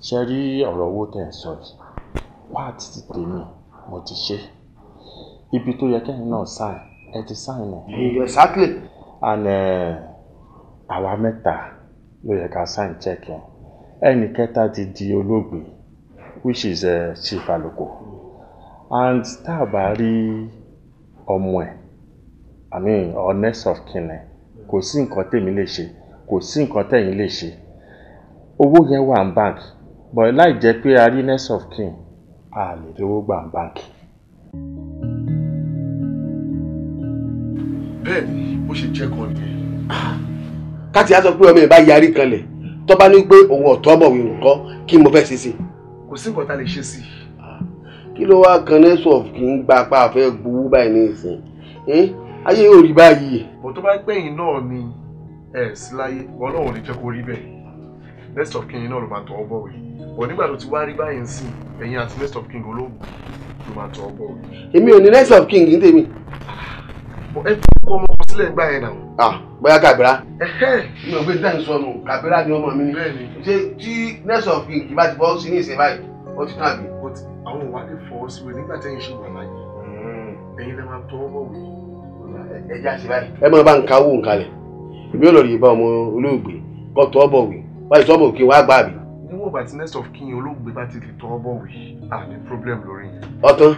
ṣe rí ọ̀rọ̀ owó tẹ̀ ń sọ yìí, pààtì ti tèmi mo ti ṣe, ibi tó yẹ kẹ́yìn náà sign ẹ ti sign ẹ̀. Exactly. And àwa mẹ́ta ló yẹ ká sign check yẹn, ẹnì kẹta ti di olóògbé which is Chief Aluko, and tá a bá rí ọmọ ẹ̀, I mean or next of kin ẹ̀, kò sí nǹkan tèmi lè ṣe, kò sí nǹkan tẹ̀yin lè ṣe. Owó yẹn wà ní bank, but láì jẹ́ pé a rí next of kin, a lè rówó gbà ní bank. Bẹ́ẹ̀ni, bó ṣe jẹ́ kan nìyẹn. Káàtì á sọ pé ọmọ ẹ̀ bá yarí kanlẹ̀, tó bá ní pé òun ọ̀tọ́ ọmọwé nǹkan, kí mo fẹ́ ṣe sí. Kò sí nǹkan tá a lè ṣe sí. Kí ló wá kan next of kin gba apá àfẹ́ gbowó báyìí ní ìsìn? Ayé yóò rí báyìí. Bọ̀ tó bá gbẹ̀yìn náà ni ẹ̀ sí láyé, Ọlọ́run ò ní jẹ́ kó rí bẹ́ẹ̀. Next of kin náà ló máa tọwọ́ bọ̀wé, bọ̀ nígbà tó ti wá rí báyìí ń sìn, ẹ̀yin àti next of kin olóògùn ló máa tọwọ́ bọ̀wé. Èmi ò ní next of kin ní tèmi. Bọ̀ ẹ fi kọ́ ọmọ kan sílẹ̀ gbà yẹn náà. Ah, bóyá Kàbírà. Mi ò gbé dáhùn sọnù, Kàbírà ni ọmọ mi ni. Ṣé tí next of kin kì bá ti fọwọ́ sí ní ìsìn báyìí, ó ti tán àbí? Àwọn òwà lè fọwọ́ sí wẹ̀ nígbà tẹ́yìn ṣì wà láyé, ẹ̀yin lè máa tọwọ́ bọ̀wé. Ẹ já sí báyìí. Ẹ máa bá ń ka owó nǹkalẹ̀, èmi ò lọ rí bá ọmọ olóògbé kọ́ tọwọ́ bọ̀wé. Báyìí sọ́mọ̀ kí wọ́n á gbà mí. Níwọ̀n ìgbà tí next of kin olóògbé bá ti lè tọwọ́ bọ̀wé, à ní problem lórí yẹn. Ọ̀tán,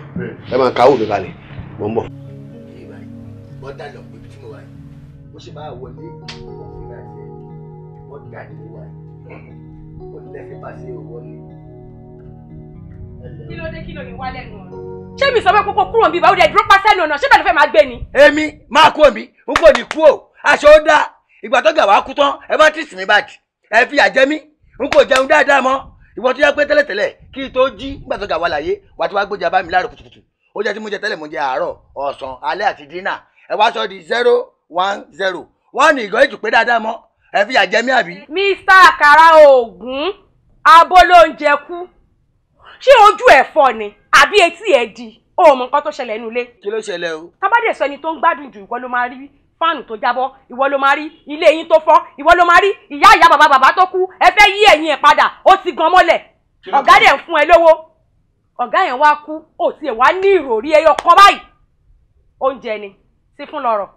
ẹ máa kàwé mi kalẹ̀, mò ń bọ̀. Wọ́n dà lọ pé tí mo wà yìí, ó sì máa wọlé òfin àti ẹ̀, wọ́n dà ní mo wà yìí, ó lẹ́sẹ̀ bá ṣe wọlé. Kí ló dé, kí ló yín wá lẹ́nu ọ̀nà? Ṣé mi sọ pé kókó kúrò níbí báwo dẹ̀ dúró pa sẹ́nu ọ̀nà, ṣé bẹ́ẹ̀ ló fẹ́ máa gbé ni? Èmi máa kú omi, n kò ní kú o, aṣọ ó dáa, ìgbà tó gà wá kú tán, ẹ bá tìsí mi báàgì. Ẹ fi àjẹ mí, n kò jẹun dáadáa mọ́. Ìwọ tó yẹ pé tẹ́lẹ̀tẹ́lẹ̀ kí n tó jí nígbà tó gà wá láyé, wà tí wàá gbójà bá mi láàárọ̀ kùtùkùtù. Ó jẹ́ tí mo jẹ tẹ́lẹ̀, mo jẹ àárọ̀, ọ̀sán, alẹ́ àti dínà. Ẹ wá sọ di 0 1 0. Wọ́n ní ìgò ètò pé dáadáa mọ́. Ẹ fi àjẹ mí àbí. Mr. Àkàrà Ògún, abolóúnjẹ kú. Ṣé ojú ẹ̀ fọ́ ni àbí etí ẹ̀ di? O mọ nǹkan tó ṣẹlẹ̀ nínú ilé. Kí ló ṣẹlẹ̀ o? Tábàdé sọ ẹni tó ń gbádùn jù, ìwọ ló máa rí Fáànù tó jábọ́, ìwọ ló máa rí. Ilé yín tó fọ́, ìwọ ló máa rí. Ìyá ìyá bàbá bàbá tó kú, ẹ fẹ́ yí ẹ̀yìn ẹ̀ padà, ó ti gan mọ́lẹ̀. Ọ̀gá dẹ̀ ń fún ẹ lówó. Ọ̀gá yẹn wá kú, ó tiẹ̀ wá ní ìròrí ẹyọ kan báyìí. Oúnjẹ ni, sí fún lọ́rọ̀.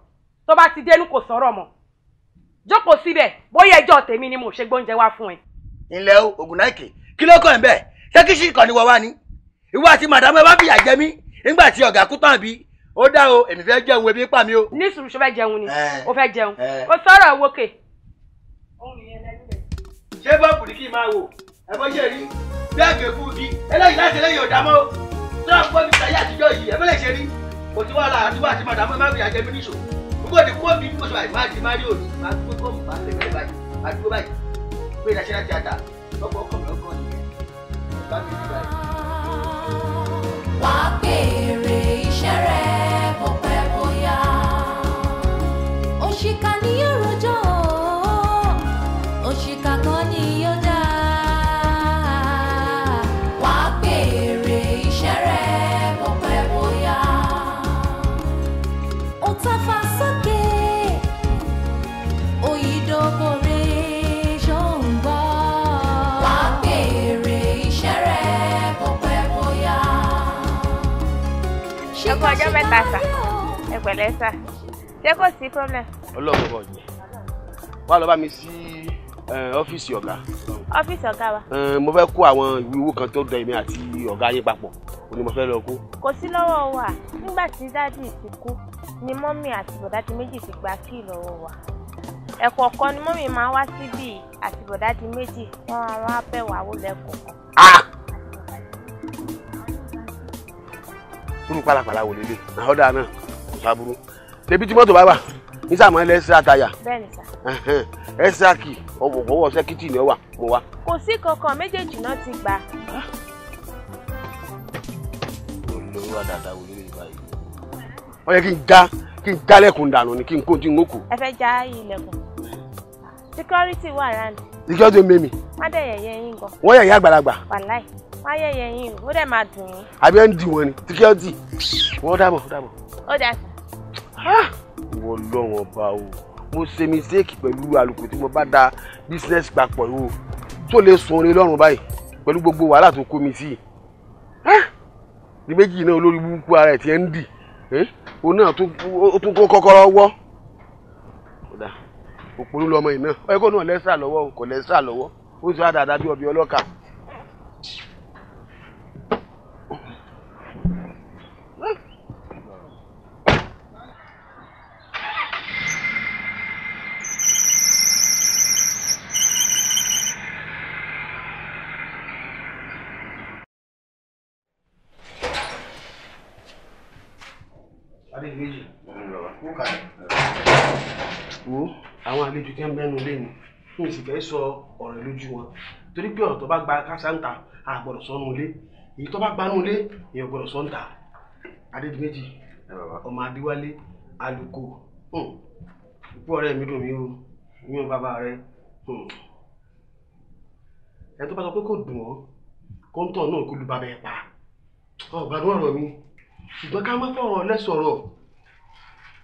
Tó bá ti dénú kò sọ̀rọ̀ mọ́. Jókòó síbẹ̀, bóyá ẹjọ́ tèmi ni mo ṣe gbóúnjẹ wá fún ẹ. Ilẹ̀ o, Ògúnnáìkè, kí ló kàn bẹ́ẹ̀? Ṣé kí ṣì kàn ní wọ́n wá ni? Ìwọ àti màdàmú ẹ bá fìyà jẹ mí nígbà tí ọ̀gá kú tán bí. Ó dá o, èmi fẹ́ jẹun, ebi ń pa mí o. Ní sùúrù, ṣó fẹ́ jẹun ni? Ó fẹ́ jẹun. Ó sọ̀rọ̀ wókè. Ṣé bọ́ọ̀bù ni kí n máa wò? Ẹ bọ́ ṣe rí bí àgbẹ̀kú igi eléyìí láti eléyìí ò dá mọ́ o. Tó à ń gbọ́ mi sáyé àtijọ́ yìí, ẹ bẹ́lẹ̀ ṣe rí. Kò sí wàhálà àti wàhálà àti màdàmú ẹ má fìyà jẹ mí níṣò. Gbogbo ti kó mi bí mo ṣe wà yìí, máa di Mario ni, máa dúró kọ́ọ̀mù, máa tẹ̀lé báyìí, máa dúró báyìí. Pé national theatre, lọ́pọ̀ ọkọ̀ mi ọkọ̀ nìyẹn. Bá mi rí báyìí. Wà á béèrè iṣẹ́ rẹ̀ bó pẹ́ bóyá. Òṣìkà ni yóò rojọ́, òṣìkà kan ni yóò dá. Wà á béèrè iṣẹ́ rẹ̀ bó pẹ́ bóyá. Ó tafà sókè, òyìnbó ṣó ń gbọ́. Wà á béèrè iṣẹ́ rẹ̀ bó pẹ́ bóyá. Ẹ kú ọjọ́ mẹ́ta sà, ẹ pẹ̀lẹ́ sà, ṣé kò sí problem? Ọlọ́run ọ̀jẹ̀ wá lọ bá mi sí ọ́fíìsì ọ̀gá. Ọ́fíìsì ọ̀gá wa. Mo fẹ́ kó àwọn ìwé owó kan tó dẹ èmi àti ọ̀gá yín papọ̀, ó ní mo fẹ́ lọ kó. Kò sí lọ́wọ́ wa, nígbà tí dádì ti kú ni mọ́mì àti bọ̀dádì méjì ti gba kíì lọ́wọ́ wa. Ẹ̀kọ̀ọ̀kan ni mọ́mì máa wá síbí àti bọ̀dádì méjì, wọ́n máa wá bẹ̀ wá wò lẹ́kọ̀ọ̀kan. Kúrú pálapàla wò lélẹ̀, ọ̀dà náà kò sábúrú. Débi tí mọ́tò bá wà, ní sàmọ́ ẹlẹ́sẹ̀ àtàyà. Bẹ́ẹ̀ni sà. Ẹsẹ̀ àkì ọwọ́ sẹ́kítì ni ó wà, mo wá. Kò sí kankan, méjèèjì náà ti gbà. Olówó àdàdà wò lélẹ̀ báyìí. Ó yẹ kí n jálẹ̀kùn dànù ni kí n kó tí n ó kù. Ẹ fẹ́ já ilẹ̀kùn. Security wà round. Security mímì. Wọ́n dẹ̀ yẹ̀yẹ́ yín gan. Wọ́n yẹ̀yẹ́ àgbàlagbà. Wàláì, wọ́n yẹ̀yẹ́ yín o, ó dẹ̀ máa dùn yín. Àbí ẹ̀ ń dì wọ́n ni, security. Wọ́n dàbọ̀, dàbọ̀. Ó dà sà. Ìwọ lọ́wọ́n ọba o, mo ṣe mistake pẹ̀lú àlùkò tí mo bá da business papọ̀ yìí o, tó lè sun orin lọ́rùn báyìí pẹ̀lú gbogbo wàhálà tó kó mi sí i. Ní méjì náà olórí burúkú ara ẹ̀ ti ń dì, òun náà ó tún kó kọ́kọ́rọ́ wọ́. Òpònú lọmọ yìí náà, ó yẹ kó náà lẹ́sà lọ́wọ́, kò lẹ́sà lọ́wọ́, ó sì wá dáadáa bí ọbẹ̀ ọlọ́kà. Wo àwọn àlejò tí ń bẹnu lé mi, n sì fẹ́ sọ ọ̀rọ̀ lójú wọn torí pé ọ̀rọ̀ tó bá gba kásáńtà a gbọ́dọ̀ sọ nù ilé, èyí tó bá gbanú ilé èèyàn gbọ́dọ̀ sọ ń ta. Adédìméjì ọmọ Adéwálé Àlùkò, ikú ọ̀rẹ́ mi dùn mí o, yíyan bàbá rẹ ẹ tó bá sọ pé kò dùn ọ́ kóńtọ̀ náà kó lu bàbá ẹ pa ọ̀gbádùn ọ̀rọ̀ mi, ṣùgbọ́n ká má fọ̀rọ̀ lẹ́sọ̀rọ̀.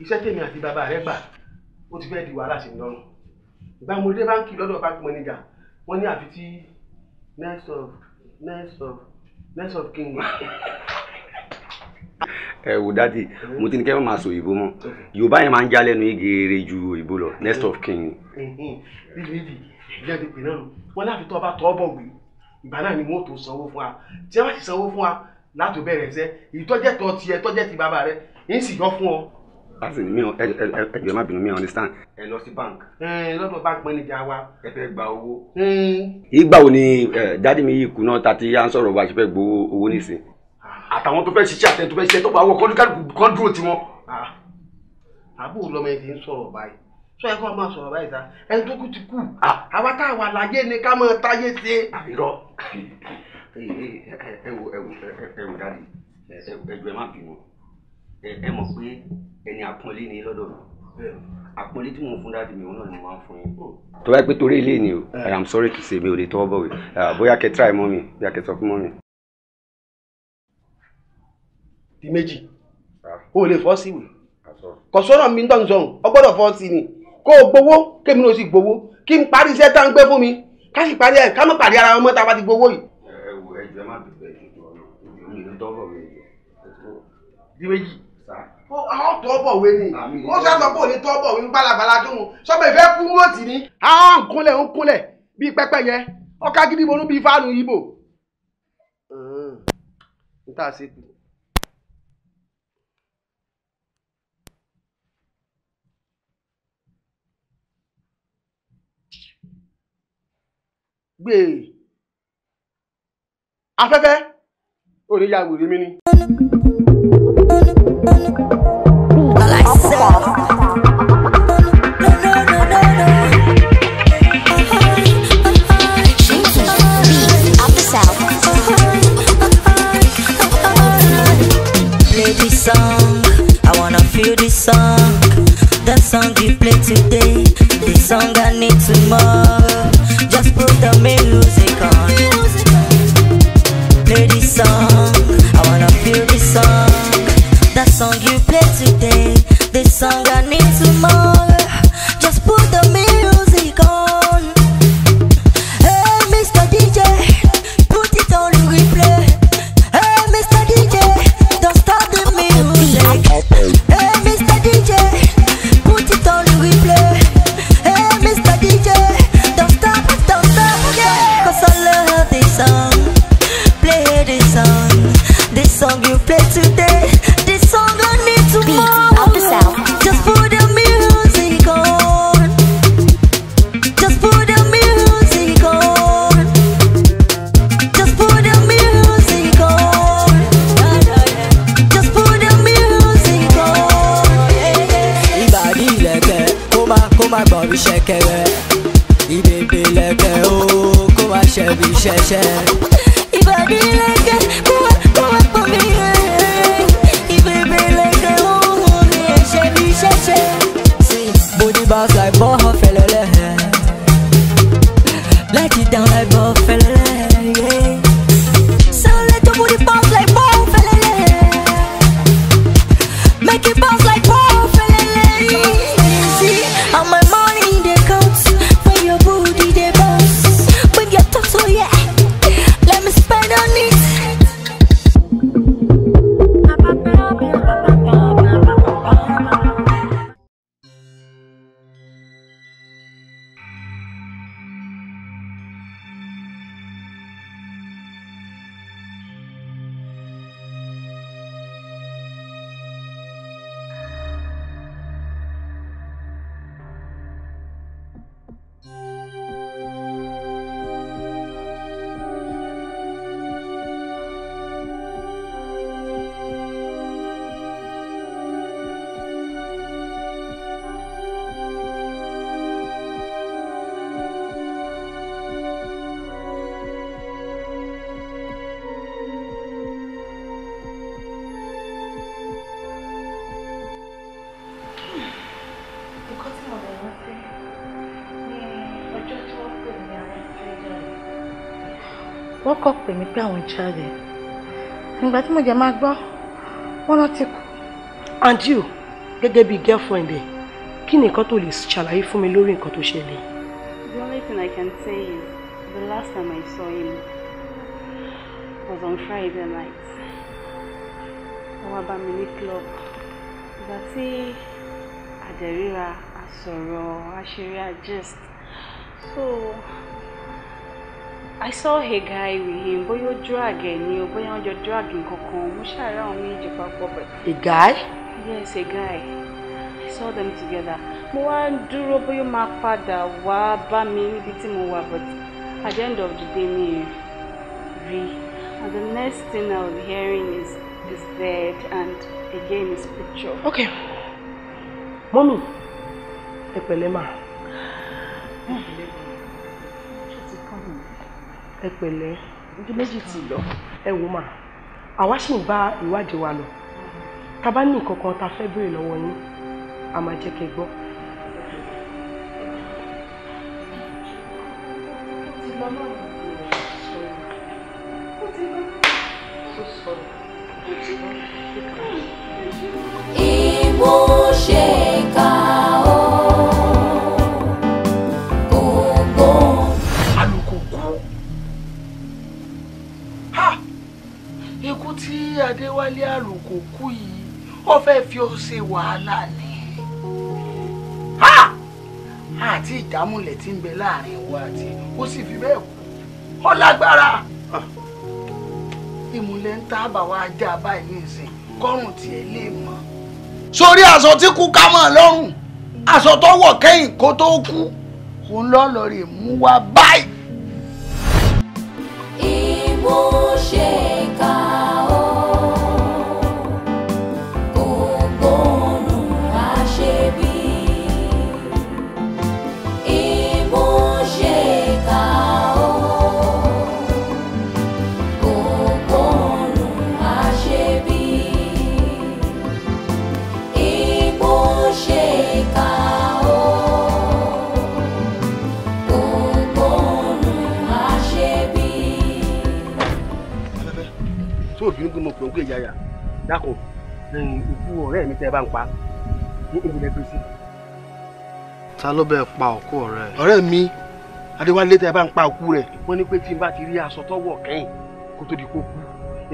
Iṣẹ́ tèmi àti bàbá rẹ gbà ó ti fẹ́ di wàhálà sí mi lọ́rùn. Ìgbà mo dé báńkì lọ́dọ̀ báńkì mọ́níjà, wọ́n ní àfi tí next of king. Ẹ wò dádì, mo ti ní kẹ́ ẹ máa sọ òyìnbó mọ́. Yorùbá yẹn máa ń já lẹ́nu yín geere ju òyìnbó lọ. Next of king. Bíbí ìjẹ́ ti pè náà nù. Wọ́n láfi tọ́ bá tọ́ bọ̀ wí. Ìgbà náà ni wọ́n tó sanwó fún wa. Tí wọ́n bá sì sanwó fún wa láti bẹ̀rẹ̀ ẹsẹ̀, ìtọ́jẹ́ tọ́ tiẹ̀ tọ́jẹ́ ti bàbá rẹ̀, ń sì yọ fún ọ. Láti mi ò ẹ ẹ má bínú, mi ò understand. Ẹ lọ sí bank. Lọ́dọ̀ bank manager wa. Ẹ fẹ́ gba owó. Ìgbà wo ni dádì mi yìí kú náà ta ti yá ń sọ̀rọ̀ bá ṣe fẹ́ gbowó owó nísìn? Àtàwọn tó fẹ́ ṣiṣẹ́ àtẹni tó fẹ́ ṣiṣẹ́ tó bá wọ kọ́ńdúkàlùkù kan dúró tiwọn. Àbúrò lọmọ ẹ ti ń sọ̀rọ̀ báyìí. Sọ ẹ kọ́ máa sọ̀rọ̀ báyìí sá. Ẹni tó kú ti kú. Àwa tá a wà láyé ni ká máa táyé ṣe. Irọ́ ẹ wo ẹ wo ẹ wo dádì, ẹ jọ̀ọ́ ẹ má bínú. Ẹ mọ̀ pé ẹni àpọ́nlé ni lọ́dọ̀ mi. Àpọ́nlé tí mò ń fún dáàdì mi òun náà ni mo máa ń fún yín. Tó bá yẹ pé torí ilé ni o, I am sorry to say mi ò lè tọwọ́ bọ̀wé. Bóyá kẹ́ try mọ́ mi, bóyá kẹ́ sọ fún mọ́ mi. Di méjì, o lè fọ́ síwèé. Kò sọ̀rọ̀ mi ń tọ́ sọ̀hún, ọ gbọ́dọ̀ fọ́ sí ni. Kó o gbowó, kémi náà sì gbowó. Kí n parí iṣẹ́ tá ń gbé fún mi. Ká sì parí ẹ̀, ká má parí ara wọn mọ́ tá a bá ti gbowó yìí. Ẹ wo ẹjọ́ ẹ má bẹ̀rẹ̀ ẹjọ́ mi ní tọ́bọ̀ mi ẹjọ́. Di méjì. Àwọn tọ́bọ̀ wé ni. Ó sọ pé òní tọ́bọ̀ wé balabala tó mu. Sọ́mọ ìfẹ́ kú mọ́ọ̀tì ni. Àwọn ń kúnlẹ̀ ń kúnlẹ̀ bíi pẹ́pẹ́yẹ. Ọkà gidi bonú bíi fáànù yìbò. N tá a ṣe kù. Gbé afẹ́fẹ́ ò ní ya wèrè mi ni. Play this song, I wanna feel this song. The song you play today, the song I need tomorrow. Just put the music on. Play this song, I wanna feel this song. The song you play today, the song I need tomorrow. Just put the music on. Hey, Mr. DJ, put it on replay. Hey, Mr. DJ, don't stop the music. Hey, Mr. DJ, put it on replay. Hey, Mr. DJ, don't stop, yeah. 'Cause I love this song. Play this song. This song you play today, this song I need tomorrow. Just put the music on. Just put the music on. Just put the music on. Just put the music on. Ìbàdí ìlẹ̀kẹ̀ kó má gbọ̀n bí ṣẹ̀kẹ̀rẹ̀. Ìbèbè ìlẹ̀kẹ̀ ó kó má ṣe bí ṣẹ̀ṣẹ̀. Ìbàdí ìlẹ̀kẹ̀ kó má gbọ̀n bí ìbèbè ìlẹ̀kẹ̀ ó ṣe bí ṣẹ̀ṣẹ̀. Body bounce like ball fẹlẹlẹ. Let it down like ball fẹlẹlẹ. Yeah. So let your booty bounce like ball fẹlẹlẹ. Make it bounce like ball fẹlẹlẹ. See how my money they count when your booty they bounce. When your talk so yeah, let me spend on it. Nǹkan tí mo lè rántí ní ọjọ́ tí wọ́n pè mí àwọn fẹ́ jáde. Wọ́n kọ̀ pè mí pé àwọn jáde. Ìgbà tí mo jẹ́ máa gbọ́, wọ́n náà ti kú. And you, gẹ́gẹ́ bí girlfriend ẹ̀, kí ni nǹkan tó lè ṣàlàyé fún mi lórí nǹkan tó ṣẹlẹ̀? The only thing I can say is the last time I saw him was on Friday night. Ó wá bá mi ní club. Ìgbà tí àdẹ̀ríra, a sọ̀rọ̀, a ṣeré, a gist. So I saw a guy with him, bóyá ó drag ẹ̀ ni o, bóyá wọ́n jọ drag nǹkan kan. Mo ṣàárẹ̀ àwọn méjì papọ̀ but. A guy? Yes, a guy. I saw them together. Mo wá ń dúró bóyá ó máa padà wá bá mi níbi tí mo wà, but at the end of the day mi ò rí. And the next thing I was hearing is he's dead and again his picture. Okay. Mọ́mì, ẹ pẹ̀lẹ́ mà. Ẹ pẹ̀lẹ́. Ojú méjì ti lọ. Ẹ wò mà, àwa ṣì ń bá ìwádìí wa lọ. Tá bá ní nǹkan kan tá fẹ́ béèrè lọ́wọ́ yín, a máa jẹ́ kẹ́ gbọ́. Ìmúṣẹ. ṣe kà ó. Gbogbo. Àlùkò kú. Ha! Ikú tí Adéwálé Àlùkò kú yìí, ó fẹ́ fi ó ṣe wàhálà ni. Ha! Àti ìdámúlẹ̀ tí ń bẹ láàrin wa àti ó sì fi bẹ́ẹ̀ kú. Ó lágbára. Ìmùlẹ̀ ń tábà wá já báyìí nísìn kọ́rùn tiẹ̀ lè mọ́. Sórí aṣọ tí kú ká mọ́ lọ́rùn, aṣọ tó wọ̀ kẹ́yìn kó tó kú, òun lọ́ọ́ rè mú wá báyìí. Imú ṣe kà ó. Gbogbo òrùn àṣebí. Imú ṣe kà ó. Gbogbo òrùn àṣebí. Imú ṣe kà ó. Gbogbo òrùn àṣebí. Tó obìnrin pé mo pè ń pè yàyà dákun òkú ọ̀rẹ́ mi tẹ́ ẹ bá ń pa ní ìbílẹ̀ gbèsè. Ta ló bẹ́ẹ̀ pa òkú ọ̀rẹ́ ẹ̀? Ọ̀rẹ́ mi Adéwálé tẹ́ ẹ bá ń pa òkú rẹ̀, wọ́n ní pé tí n bá ti rí aṣọ tọ́wọ̀ kẹ́yìn kó tó di kó kú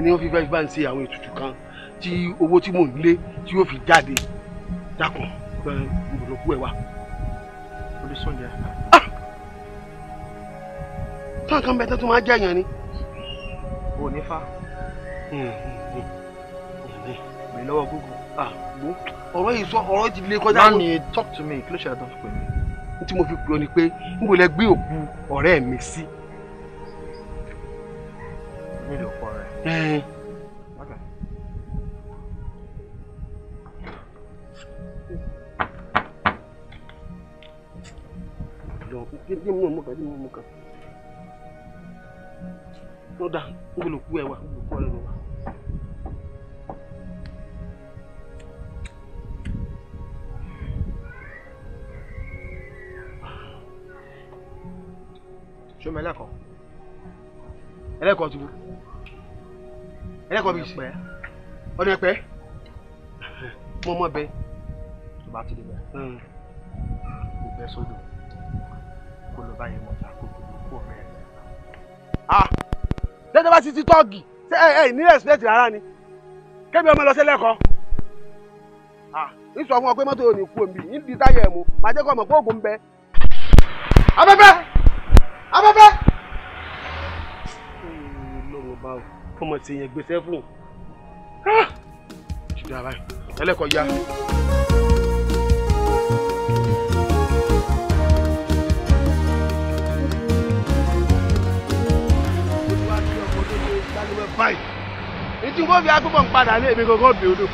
ni wọ́n fi fẹ́ bá ń ṣe àwọn ètùtù kan tí owó tí mò ń lé tí yóò fi jáde. Dákun ìbùdókú ẹ wà. Olùsọ̀njẹ. Táwọn kan bẹ tó tún máa jẹyàn ni. O ní fa. Mi lọ́wọ́ Google. Ọ̀rọ̀ yìí sọ ọ̀rọ̀ ti lè kọjá. Nani talk to me, kí ló ṣe àtọ́ fi pè mí? N tí mo fi pè ọ́ ni pé n kò lè gbé òkú ọ̀rẹ́ mi sí. Mi lè òkú ọ̀rẹ́. Lọ kí ni mo mú kan kí ni mo mú kan. Ló dá n kò lè kú ẹ wá n kò kú ọ̀rẹ́ mi wá. Ṣé o mọ ẹlẹ́kọ̀ọ́? Ẹlẹ́kọ̀ọ́ ti wo? Ẹlẹ́kọ̀ọ́ bíi ọdún ẹ̀pẹ́ mo mọ bẹ. Tó bá ti débẹ̀, kò bẹ́ sódò, kó lọ báyìí mọ̀ta kó tó lè kú ọ̀rẹ́ rẹ̀. Lẹ́tọ́ bá ti ti tọ́ọ̀gì ṣé ẹ ẹ ní respect rárá ni kébì ọmọ lọ sẹ́lẹ̀kọ́. Ń sọ fún ọ pé mọ́tò ò ní kú omi ń di táyà ẹ̀ mú màá jẹ́ kó mọ̀ pé oògùn ń bẹ. Afẹ́fẹ́! Afẹ́fẹ́! Lọ́run bá o, fọmọ ti yẹn gbèsè fún un. Ṣùgbọ́n àbáyé, ẹlẹ́kọ̀ọ́ ya. Báyìí, ní tí wọ́n fi agbóbọ̀ ń padà ní èmi gangan bí odò.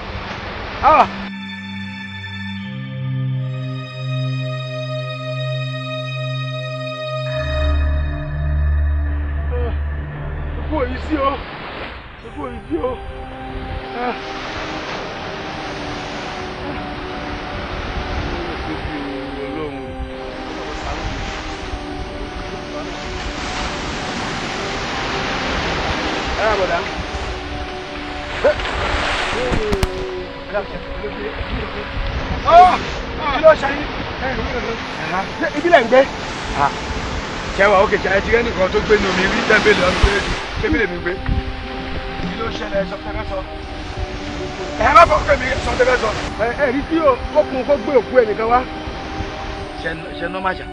Ikú òyìn sí o, ikú òyìn sí o. Kí ló ṣe yín? Ibi lẹ̀ ń gbé. Ṣẹ́wà ókè ṣe ẹ ti rẹ́ nìkan tó gbé ní omi rí tẹ́ńbẹ̀lì ọdún pé ṣébí lèmi gbé. Kí ló ṣẹlẹ̀ sọ tẹ́fẹ́ sọ? Ẹ má fọ pé mi sọ tẹ́fẹ́ sọ. Ẹ rí tí ó kun kó gbé òkú ẹnìkan wá. Ṣe nọ́mà ṣá,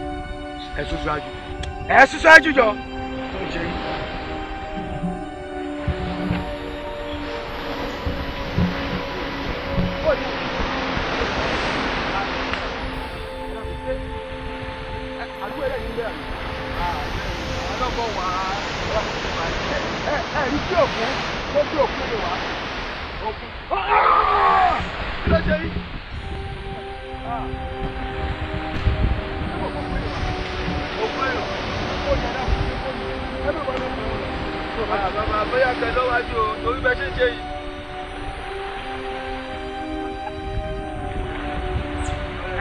ẹ ṣoṣo àjù. Ẹ ṣoṣo àjù jọ. Tó ń ṣe yín. Ẹ rí tí òkú kó gbé òkú rẹ̀ wá. Òkú. Kí ló ṣe yín? Bàbá bóyá kẹ lọ́wájú o, torí bẹ́ẹ̀ ṣe ń ṣe yìí.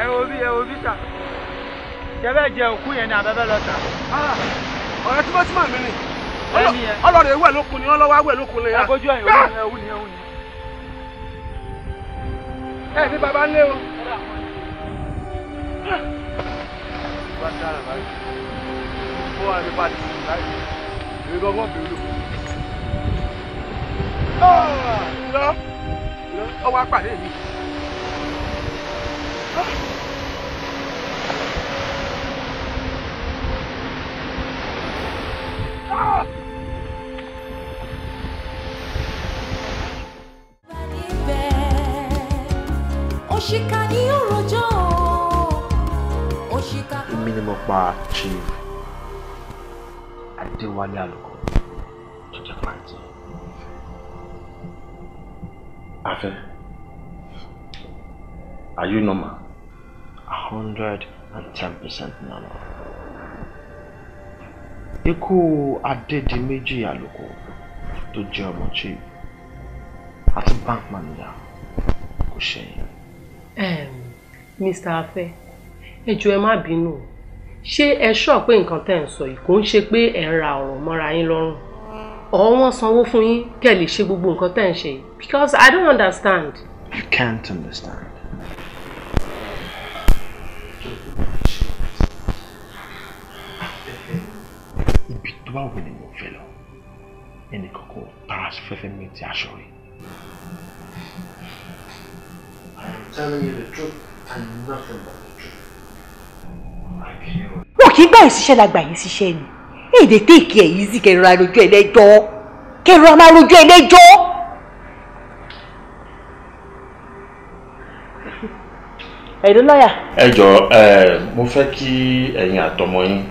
Ẹ wo bí sà. Ṣé bẹ́ẹ̀ jẹ òkú yẹn ni àbẹ́bẹ́ lọ tà? Ọ̀rẹ́ tímọ́tímọ́ mi ni. Ọlọ́run ewé lókun ni ọlọ́wọ́ awé lókun ni. Ẹ bójú ẹ̀yìn òun ni ẹ̀wù ni ẹ̀wù ni. Ẹ ní baba ńlé o. Wá dára báyìí. Ó wà ní pàtì báyìí. Èmi gangan bèrè lò. Lọ lọ ọwọ́ apàdé mi. Òṣìkà ni ó rojọ́ o, òṣìkà. Èmi ni mo pa Chief Adéwálé Àlùkò tó jẹ́ pàǹtí. Afẹ́, are you normal? 110% normal. Ikú Adédìméjì Àlùkò tó jẹ́ ọmọ Chief àti bank manager kò ṣẹ̀yìn. Mr. Afẹ́, ẹ jọ̀ọ́ ẹ má bínú o. Ṣé ẹ sọ pé nǹkan tẹ́ ń sọ yìí kò ń ṣe pé ẹ̀ ń ra ọ̀rọ̀ mọ́ra yín lọ́rùn ọ̀ wọ́n sanwó fún yín kẹ́ ẹ lè ṣe gbogbo nǹkan tẹ́ ń ṣe yìí because I don't understand. You can't understand. Ibi tó bá wù ní mo fẹ́ lọ, ẹnì kankan tara fẹ́fẹ́ mi ti aṣọ rí. I am telling you the truth and nothing but the truth. Wọn kì í gbà yín síṣẹ́ la gbà yín síṣẹ́ ni èdè téèkì ẹ̀ yìí sì kẹrọra rojú ẹlẹ́jọ́ kẹrọra máa rojú ẹlẹ́jọ́. Ẹ̀dọ́ lọ́yà. Ẹ jọ̀ọ́ ẹ mo fẹ́ kí ẹ̀yin àtọmọ yín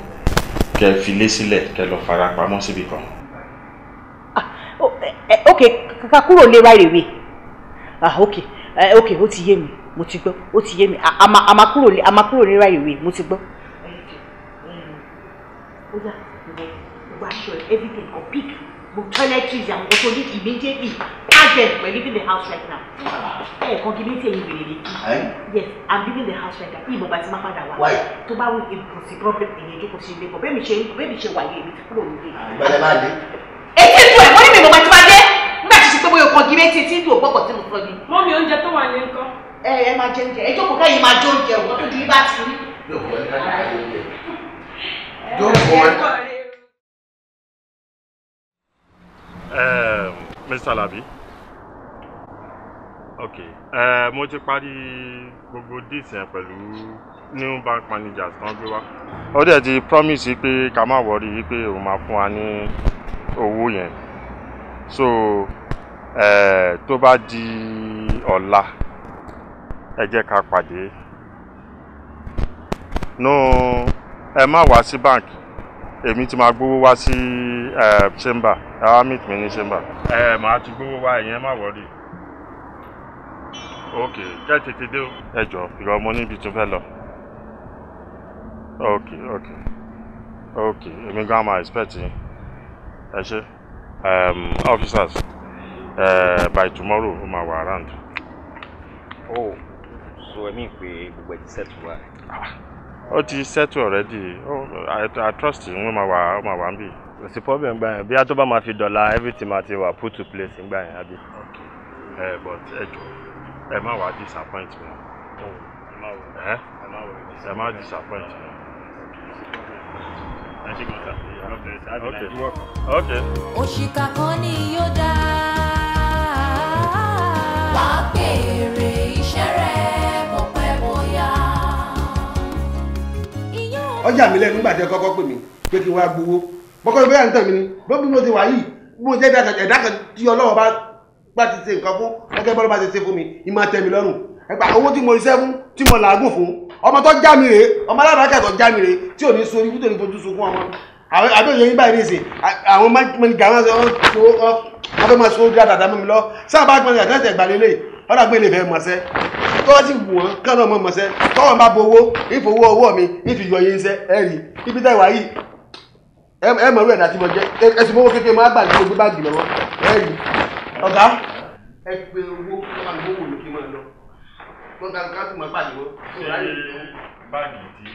kẹ́ fi lé sílẹ̀ kẹ́ lọ fara pamọ́ síbi kan. Ok, ká kúrò lé right away. Ah, ok, ok, ó ti yé mi, mo ti gbọ́, ó ti yé mi, a máa kúrò lé, a máa kúrò ní right away, mo ti gbọ́. Ó yá, gbogbo aṣọ ẹ, everything kan pick, gbogbo toiletries àwọn nǹkan tó need immediately, pack them, we're leaving the house right now. Ẹ kàn kí ní tí ẹ̀yin bèrè létí. Yes, I'm leaving the house right now. Ìmọ̀ bá ti máa padà wá. Why? Tó bá wù kò sí problem ẹ̀yìn ìjókòó sí ilé kan, bẹ́ẹ̀ mi ṣe bẹ́ẹ̀ mi ṣe wà yé èmi ti kúrò nílé. Ìgbàlẹ̀ máa dé. Etí ń dùn ẹ̀, mo ní mi ìmọ̀ bá ti máa dé. Nígbà tí ṣe pé bóyá ọkàn gírí etí ń dùn ògbọ́kọ̀ tí mo sọ ni. Mọ́mí oúnjẹ tó wà ní nǹkan. Ẹ ẹ máa jẹ oúnjẹ, ẹ jókòó káyìí máa jẹ oúnjẹ òun tó ju yín bá ti rí. Mr. Alabi, okay, mo ti parí gbogbo deals yẹn pẹ̀lú new bank managers tán gbé wá. Ó dẹ̀ ti promise pé ká má worry pé òun máa fún wa ní owó yẹn. So tó bá di ọ̀la, ẹ jẹ́ ká pàdé. No, ẹ má wá sí bank, èmi ti máa gbówó wá sí chamber, ẹ wá meet mi ní chamber. Ẹ máa ti gbówó wá, ẹ̀yin ẹ má worry. Ok, kẹ́ tètè dé o. Ẹ jọ̀ọ́, ìrọ̀ mo níbi tó fẹ́ lọ. Ok, ok, ok, èmi gan máa expect yín. Ẹ ṣé. Officers, by tomorrow, ó máa wà around. Oh, so ẹ mí pé gbogbo ẹ ti settle wá. Ó ti settle already. Oh, I trust him, ó máa wà, ó máa wà níbí. Kò sí problem gbà yẹn, bí a tó bá máa fi dọ̀la everything máa ti wà put to place ngbà yẹn, àbí. Okay, but ẹ jọ̀ọ́, ẹ má wá disappoint me. Ẹ má worry. Ẹ Ẹ má worry. Ẹ má disappoint me. Ẹ ṣé gan sir. God bless. Have a Okay. nice day. Okay. Òṣìkà kan ni yóò dá. Wàá béèrè iṣẹ́ rẹ̀ bó pẹ́ bóyá. Ọjà mi lẹ́nu nígbà tí ẹ kọ́kọ́ pè mí pé kí n wá gbowó bọ́kọ́ bóyá ń tàn mí ni bó bí mo ti wà yìí bí mo jẹ́ ẹ̀dá kan tí Ọlọ́run bá ti ṣe nǹkan fún gẹ́gẹ́ bọ́lá bá ti ṣe fún mi ìmọ̀ tẹ́ mi lọ́rùn ẹgbà owó tí mo ṣiṣẹ́ fún tí mo làágùn fún ọmọ tó já mi rèé ọmọ alábàákà tó já mi rèé tí ò ní sórí tó ní fojú sunkún ọmọ àbí òye yín báyìí nìsín àwọn mọ́nìgà wọn fẹ́ máa so dáadáa mọ́ mi lọ sábà mọ́nìgà tẹ́tẹ̀ gbà lélẹ̀ ọ̀dà gbé lè fẹ́ mọ̀ọ́sẹ́ tọ́wọ́ sì wù wọ́n kán náà mọ̀ mọ̀ọ́sẹ́ tọ́wọ́ bá bo owó ìfowó ọwọ́ mi ìfi yọ yín sẹ́ ẹ rí ibi tẹ́ wà yìí ẹ mọ̀ orí ẹ̀dá tí mo jẹ́ ẹ sì mọ́wó kékeré máa gbà ní gbogbo báàgì lọ́wọ́ ẹ rí ọ̀gá. Ẹ pe owó kí wọ́n máa wò mí kí n máa lọ wọ́n ká sì máa pàdé wọn. Ṣé báàgì tí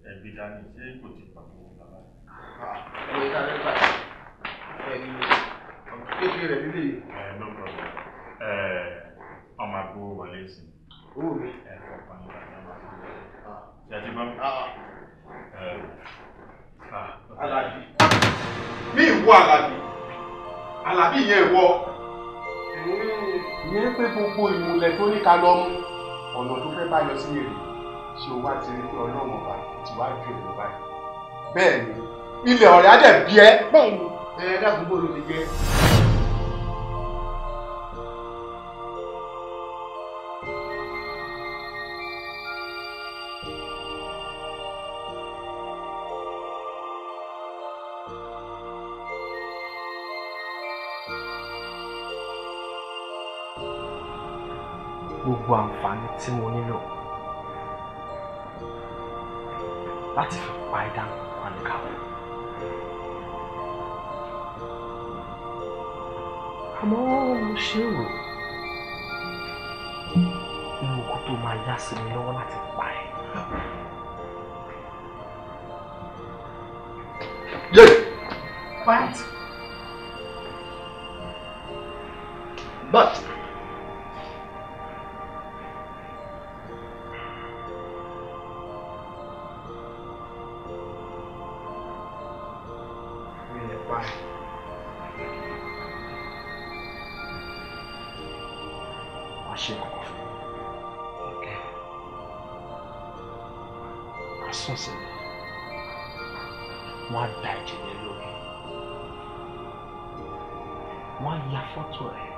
ẹ gbé dání ṣé kò ti pàdé wọn bàbá? Ẹ̀rọ ìta rẹ̀ gbà ẹ̀rí kékeré rẹ̀ nílé yìí. Ẹ no problem. Ọmọ àgbo wọlé sí. Owó mi. Ẹ fọkàn yín balẹ̀, ọmọ àgbo wọlé. Ṣé gbọ́? Àlàbí. Mi ìwọ Àlàbí. Àlàbí yẹn ìwọ. Ìyẹn pé gbogbo ìmùlẹ̀ tó ní ká lọ mú ọ̀nà tó fẹ́ bá yọ sí èrè ṣé o wá ti rí pé Ọlọ́run ọba ti wá ju èrò báyìí. Bẹ́ẹ̀ ni ilẹ̀ ọ̀rẹ́ á dẹ̀ bí ẹ. Bẹ́ẹ̀ ni. Ẹ dákun bó ló ti jẹ́. Gbogbo àǹfààní tí mo nílò láti fi pa ìdánù wà ní káwọn. Àmọ́ mo ṣe ń rò irú ikú tó máa yá sí mi lọ́wọ́ láti pa ẹ́. What? But. Ṣe kọ̀kọ̀ fún mi. Wọ́n á sùn sílẹ̀, wọ́n á da ẹ̀jẹ̀ lé lórí, wọ́n á ya fọ́tò ẹ̀,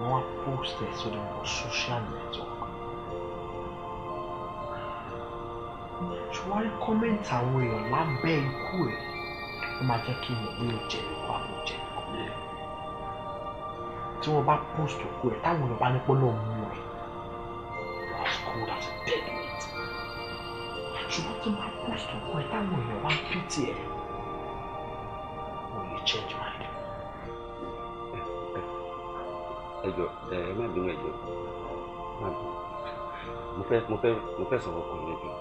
wọ́n á post ẹ̀ sórí gbogbo social network. Ṣùgbọ́n rí kọ́mẹ́ǹtì àwọn èèyàn lábẹ́ ikú ẹ̀, ó máa jẹ́ kí n mọ̀ bí ó jẹ́ ikú àbò jẹ́ ikú. Tí wọ́n bá post òkú ẹ̀ táwọn èèyàn bá ní pé lóun mú ẹ̀, you are as cold as a dead meat. Ṣùgbọ́n tí wọ́n bá post òkú ẹ̀ táwọn èèyàn wá ń pity ẹ̀, will you change mind? Ẹ jọ̀ọ́, ẹ má bínú, ẹ jọ̀ọ́, má bínú. Mo fẹ́ sọ̀rọ̀ kan lẹ́jọ́.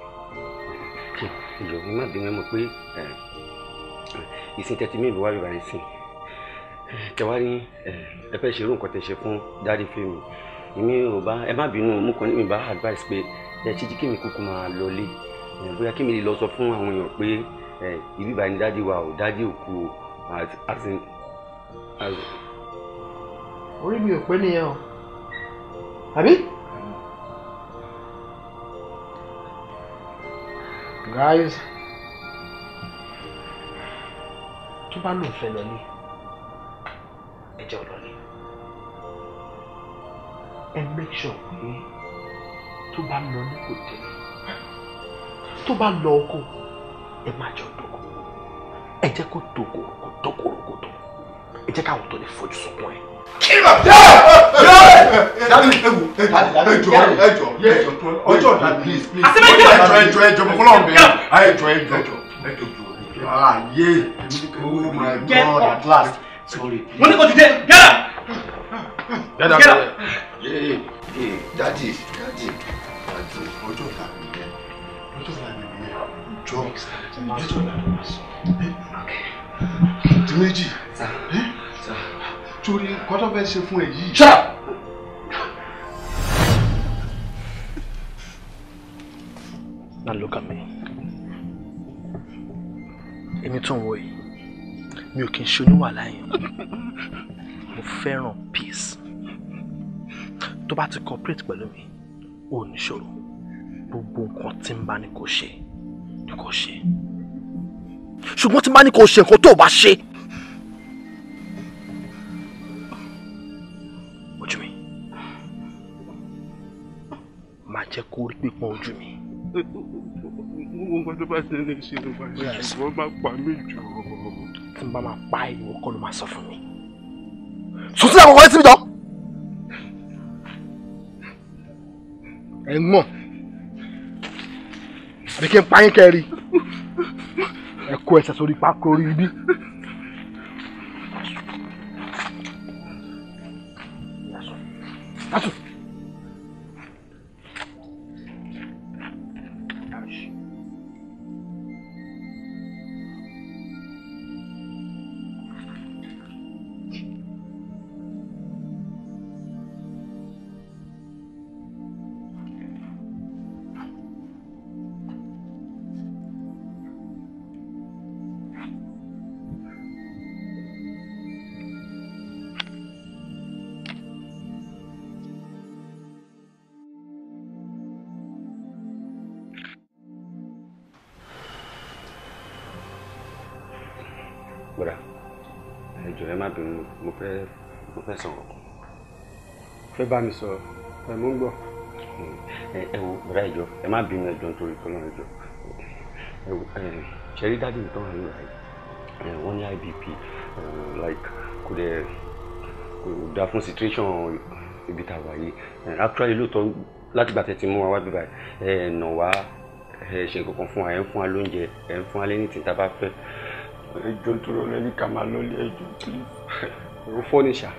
Ẹ jọ̀ọ́, ẹ má bínú, ẹ mọ̀ pé ìsìn tẹ́tí mi ìlú wa bíbá yín sìn. Tẹwárí ẹ fẹ́ ṣe irú nǹkan tẹ ṣe fún dáàdì fíìmù èmi ò bá, ẹ má bínú, mo kàn ní mi bá advice pé ẹ ṣe jí kí mi kúkú máa lọlé, bóyá kí mi lè lọ sọ fún àwọn èèyàn pé ibi ìbá ni dáàdì wa ò dáàdì òkú o. Orí mi ò pé nìyẹn o, àbí? Guys, tó bá lóun fẹ́ lọlé, ẹ jẹ́ ọlọ́lé. Ẹ make sure pé tó bá lọ ní kò tẹ̀lé, tó bá lọ oko, ẹ má jẹ́ òdòkó. Ẹ jẹ́ kó dòkó kó dókòrò kó tó. Ẹ jẹ́ káwọn tó lè fojú sunkún ẹ. Daddy, ẹ jọ̀ọ́, ẹ jọ̀ọ́, ẹ jọ̀ọ́, ọjọ́ ọ̀la, please, please. Ẹ jọ̀ọ́, ẹ jọ̀ọ́, mo fọlọ́ bẹ̀ ẹ́. Ẹ jọ̀ọ́, ẹ jọ̀ọ́, ẹ jọ̀ọ́. Ah, yeah. Oh my God, at last. Sorry. Wọ́n ní kò dìde, get up! Get up! Yeah, yeah, daddy, daddy, daddy. Ọjọ́ ọ̀la mi yẹn, ọjọ́ ọ̀la mi yẹn, jọ, ọjọ́ ọ̀la mi yẹn. Di méjì, torí nǹkan tó fẹ́ ṣe fún ẹ yìí. Shut up! Now look at me. Èmi tó ń wò yìí, mi ò kí n ṣe oníwàhálà yẹn. Mo fẹ́ràn peace. Tó bá ti cooperate pẹ̀lú mi, ò ní ṣòro. Gbogbo nǹkan tí ń bá ní kò ṣe, ní kò ṣe. Ṣùgbọ́n tí ń bá ní kò ṣe nǹkan tó bá ṣe. Ojú mi. Máa jẹ́ kó rí pípọ́n ojú mi. Gbogbo nǹkan tó bá ṣe lè ṣe ló máa ṣe, ṣùgbọ́n má pa mí jù. Tí n bá máa pa ìwọ kọ́ ló máa sọ fún mi. Sùn sílẹ̀ kọ̀ọ̀kan létí mi jọ. Ẹ ń mọ̀. Àbí kí n pa yín kẹ́rì. Ẹ kó ẹsẹ̀ sórí pákó orí ibi. Lásùn. Bọ́dà, ẹ jọ̀ọ́ ẹ má bínú, mo fẹ́ sọ̀rọ̀. Fẹ́ bá mi sọ̀rọ̀, ẹ mú gbọ́. Ẹ wo bọ́dà, ẹ jọ̀ọ́ ẹ má bínú, ẹ jọ̀ọ́ nítorí tọ́lọ́, ẹ jọ̀ọ́. Ẹ wo ṣẹ́rí daddy mi tó wà nígbà yìí, wọ́n ní IBP, like kò dẹ̀ kò dáa fún situation ibi tá a wà yìí. Actually lóòótọ́ látìgbà tẹ́ ti mú wa wá bíbá ẹ nà wá, ẹ ṣe nǹkan kan fún wa, ẹ ń fún wa lóúnjẹ, ẹ ń fún wa lẹ́ni tí ta bá fẹ́. Ẹ jọ̀ọ́ nítorí Ọlọ́run ní ká máa lọ́lé, ẹ jọ̀ọ́ please. Ó fọ́ ní ṣá,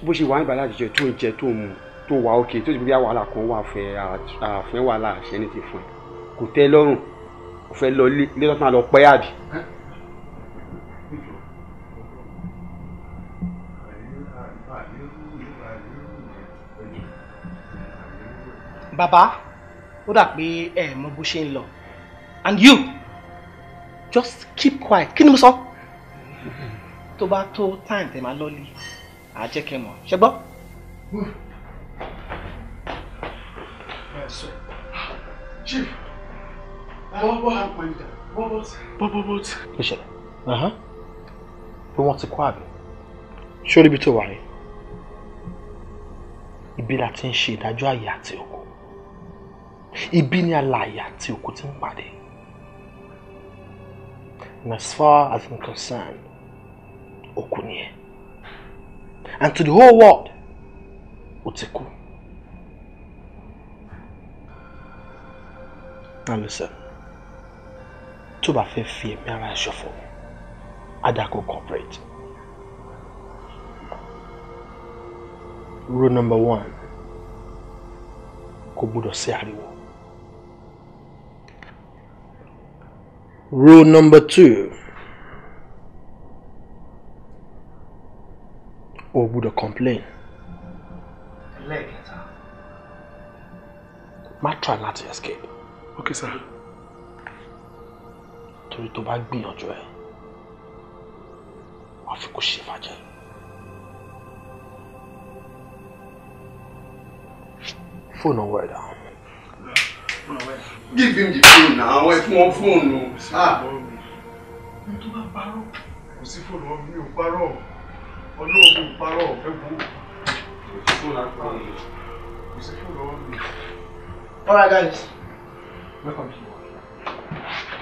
bó ṣe wà nígbà láti jẹ tó ń jẹ tó ń mu tó wà òkè tó ti bí wàhálà kan wà fún ẹ, àfẹ́ wàhálà àṣẹ ní ti fún ẹ kò tẹ́ lọ́rùn, kò fẹ́ lọ ilé tó máa lọ pẹ́ àbí. Bàbá, ó dà pé ẹ mọ bó ṣe ń lọ, and you just keep quiet. Kí ni mo sọ? Tó bá tó time tẹ̀ máa lọ́lé, àá jẹ́ kẹ́ mọ̀, ṣẹ gbọ́. Chief, but. Kí ṣẹlẹ̀? Bí wọ́n ti kọ́ àbí? Ṣé ibi tó wà rí? Ibi la ti ń ṣe ìdájọ́ àyè àti òkú. Ibi ni alààyè àti òkú ti ń pàdé. And as far as I'm concerned, òkú ni ẹ. And to the whole world, ó ti kú. Now listen, tó bá fẹ́ fi ẹ̀mí ara ẹ̀ ṣòfò, Adako cooperate. Rule number 1, kò gbọdọ̀ sí ariwo. Rule number 2, o gbọdọ̀ complain. Ẹlẹ́ẹ̀kẹta, má try láti escape. Okay, sir. Torí tó bá gbìyànjú ẹ, wàá fi kó ṣe fàjẹ́. Fóònù ọwọ́ ẹ̀ dà. Give him the phone now, ẹ fún wọn fóònù. Mi tó bá parọ́, kò sí fóònù ọ̀hún, mi ò parọ́. Ọlọ́run mi ò parọ́, ẹ wo. Kò sí fóònù ọ̀hún mi. All right, guys. Welcome to the world.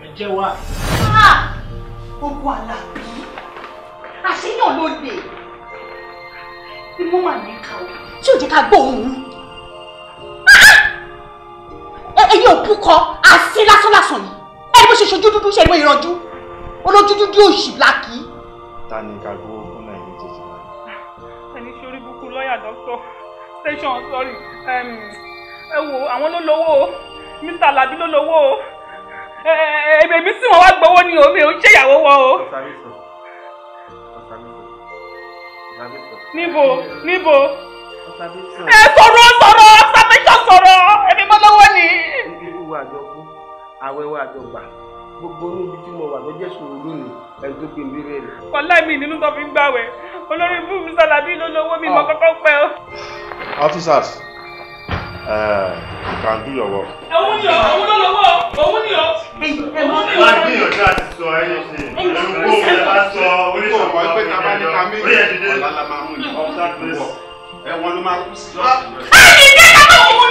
Ẹ jẹ́ wá. Gbogbo Àlàbí, àṣeyàn ló lè. Imú mà ní ká o, tí ò jẹ́ ká gbọ́ òun. Ẹyin òkú kọ, àṣì lásánlásán yìí. Ẹni bó ṣe ṣojú dúdú ṣe ìwé ìrànjú. Olójú dúdú òṣì bláàkì. Ta ni ká gbowó fún náà ní títí báyìí? Ẹni ṣe orí burúkú lọ́yà dọ́kítọ̀ station, sorry, ẹ wo àwọn ló lówó o, Mr. Alabi ló lówó o, èmi sì wọ́n wá gbowó ni o, mi ò ń ṣèyàwó wọ o. Níbo níbo ẹ sọ̀rọ̀ sọ̀rọ̀ observation sọ̀rọ̀, èmi mọ́ lọ́wọ́ ni. Irú wa àjọ kú, àwẹ̀ wa àjọ gbà, gbogbo níbi tí mo wà ló jẹ́ sùúrù lónìí, ẹni tó gbé mi rẹ̀. Wàláì mi nínú tó fi ń gbàwẹ̀, olórí ibú Mr. Alabi ló lówó, mi mọ kọ́kọ́ pẹ́ o. Officers, you can do your work. Òun ni o, òun ló lówó o, òun ni o. Òun ni o. Má gbìyànjú àti sọ ẹyin ṣe. Ẹ̀rù kó o bá sọ oníṣòwò ọ̀pọ̀ ẹgbẹ́ ta bá ní ká méjì Ó yẹ dìde. Ọ̀la la máa mú ní. Officer, please. Ẹ̀wọ̀n ló máa kú sí. Ẹ̀yin jẹ́ ká mọ̀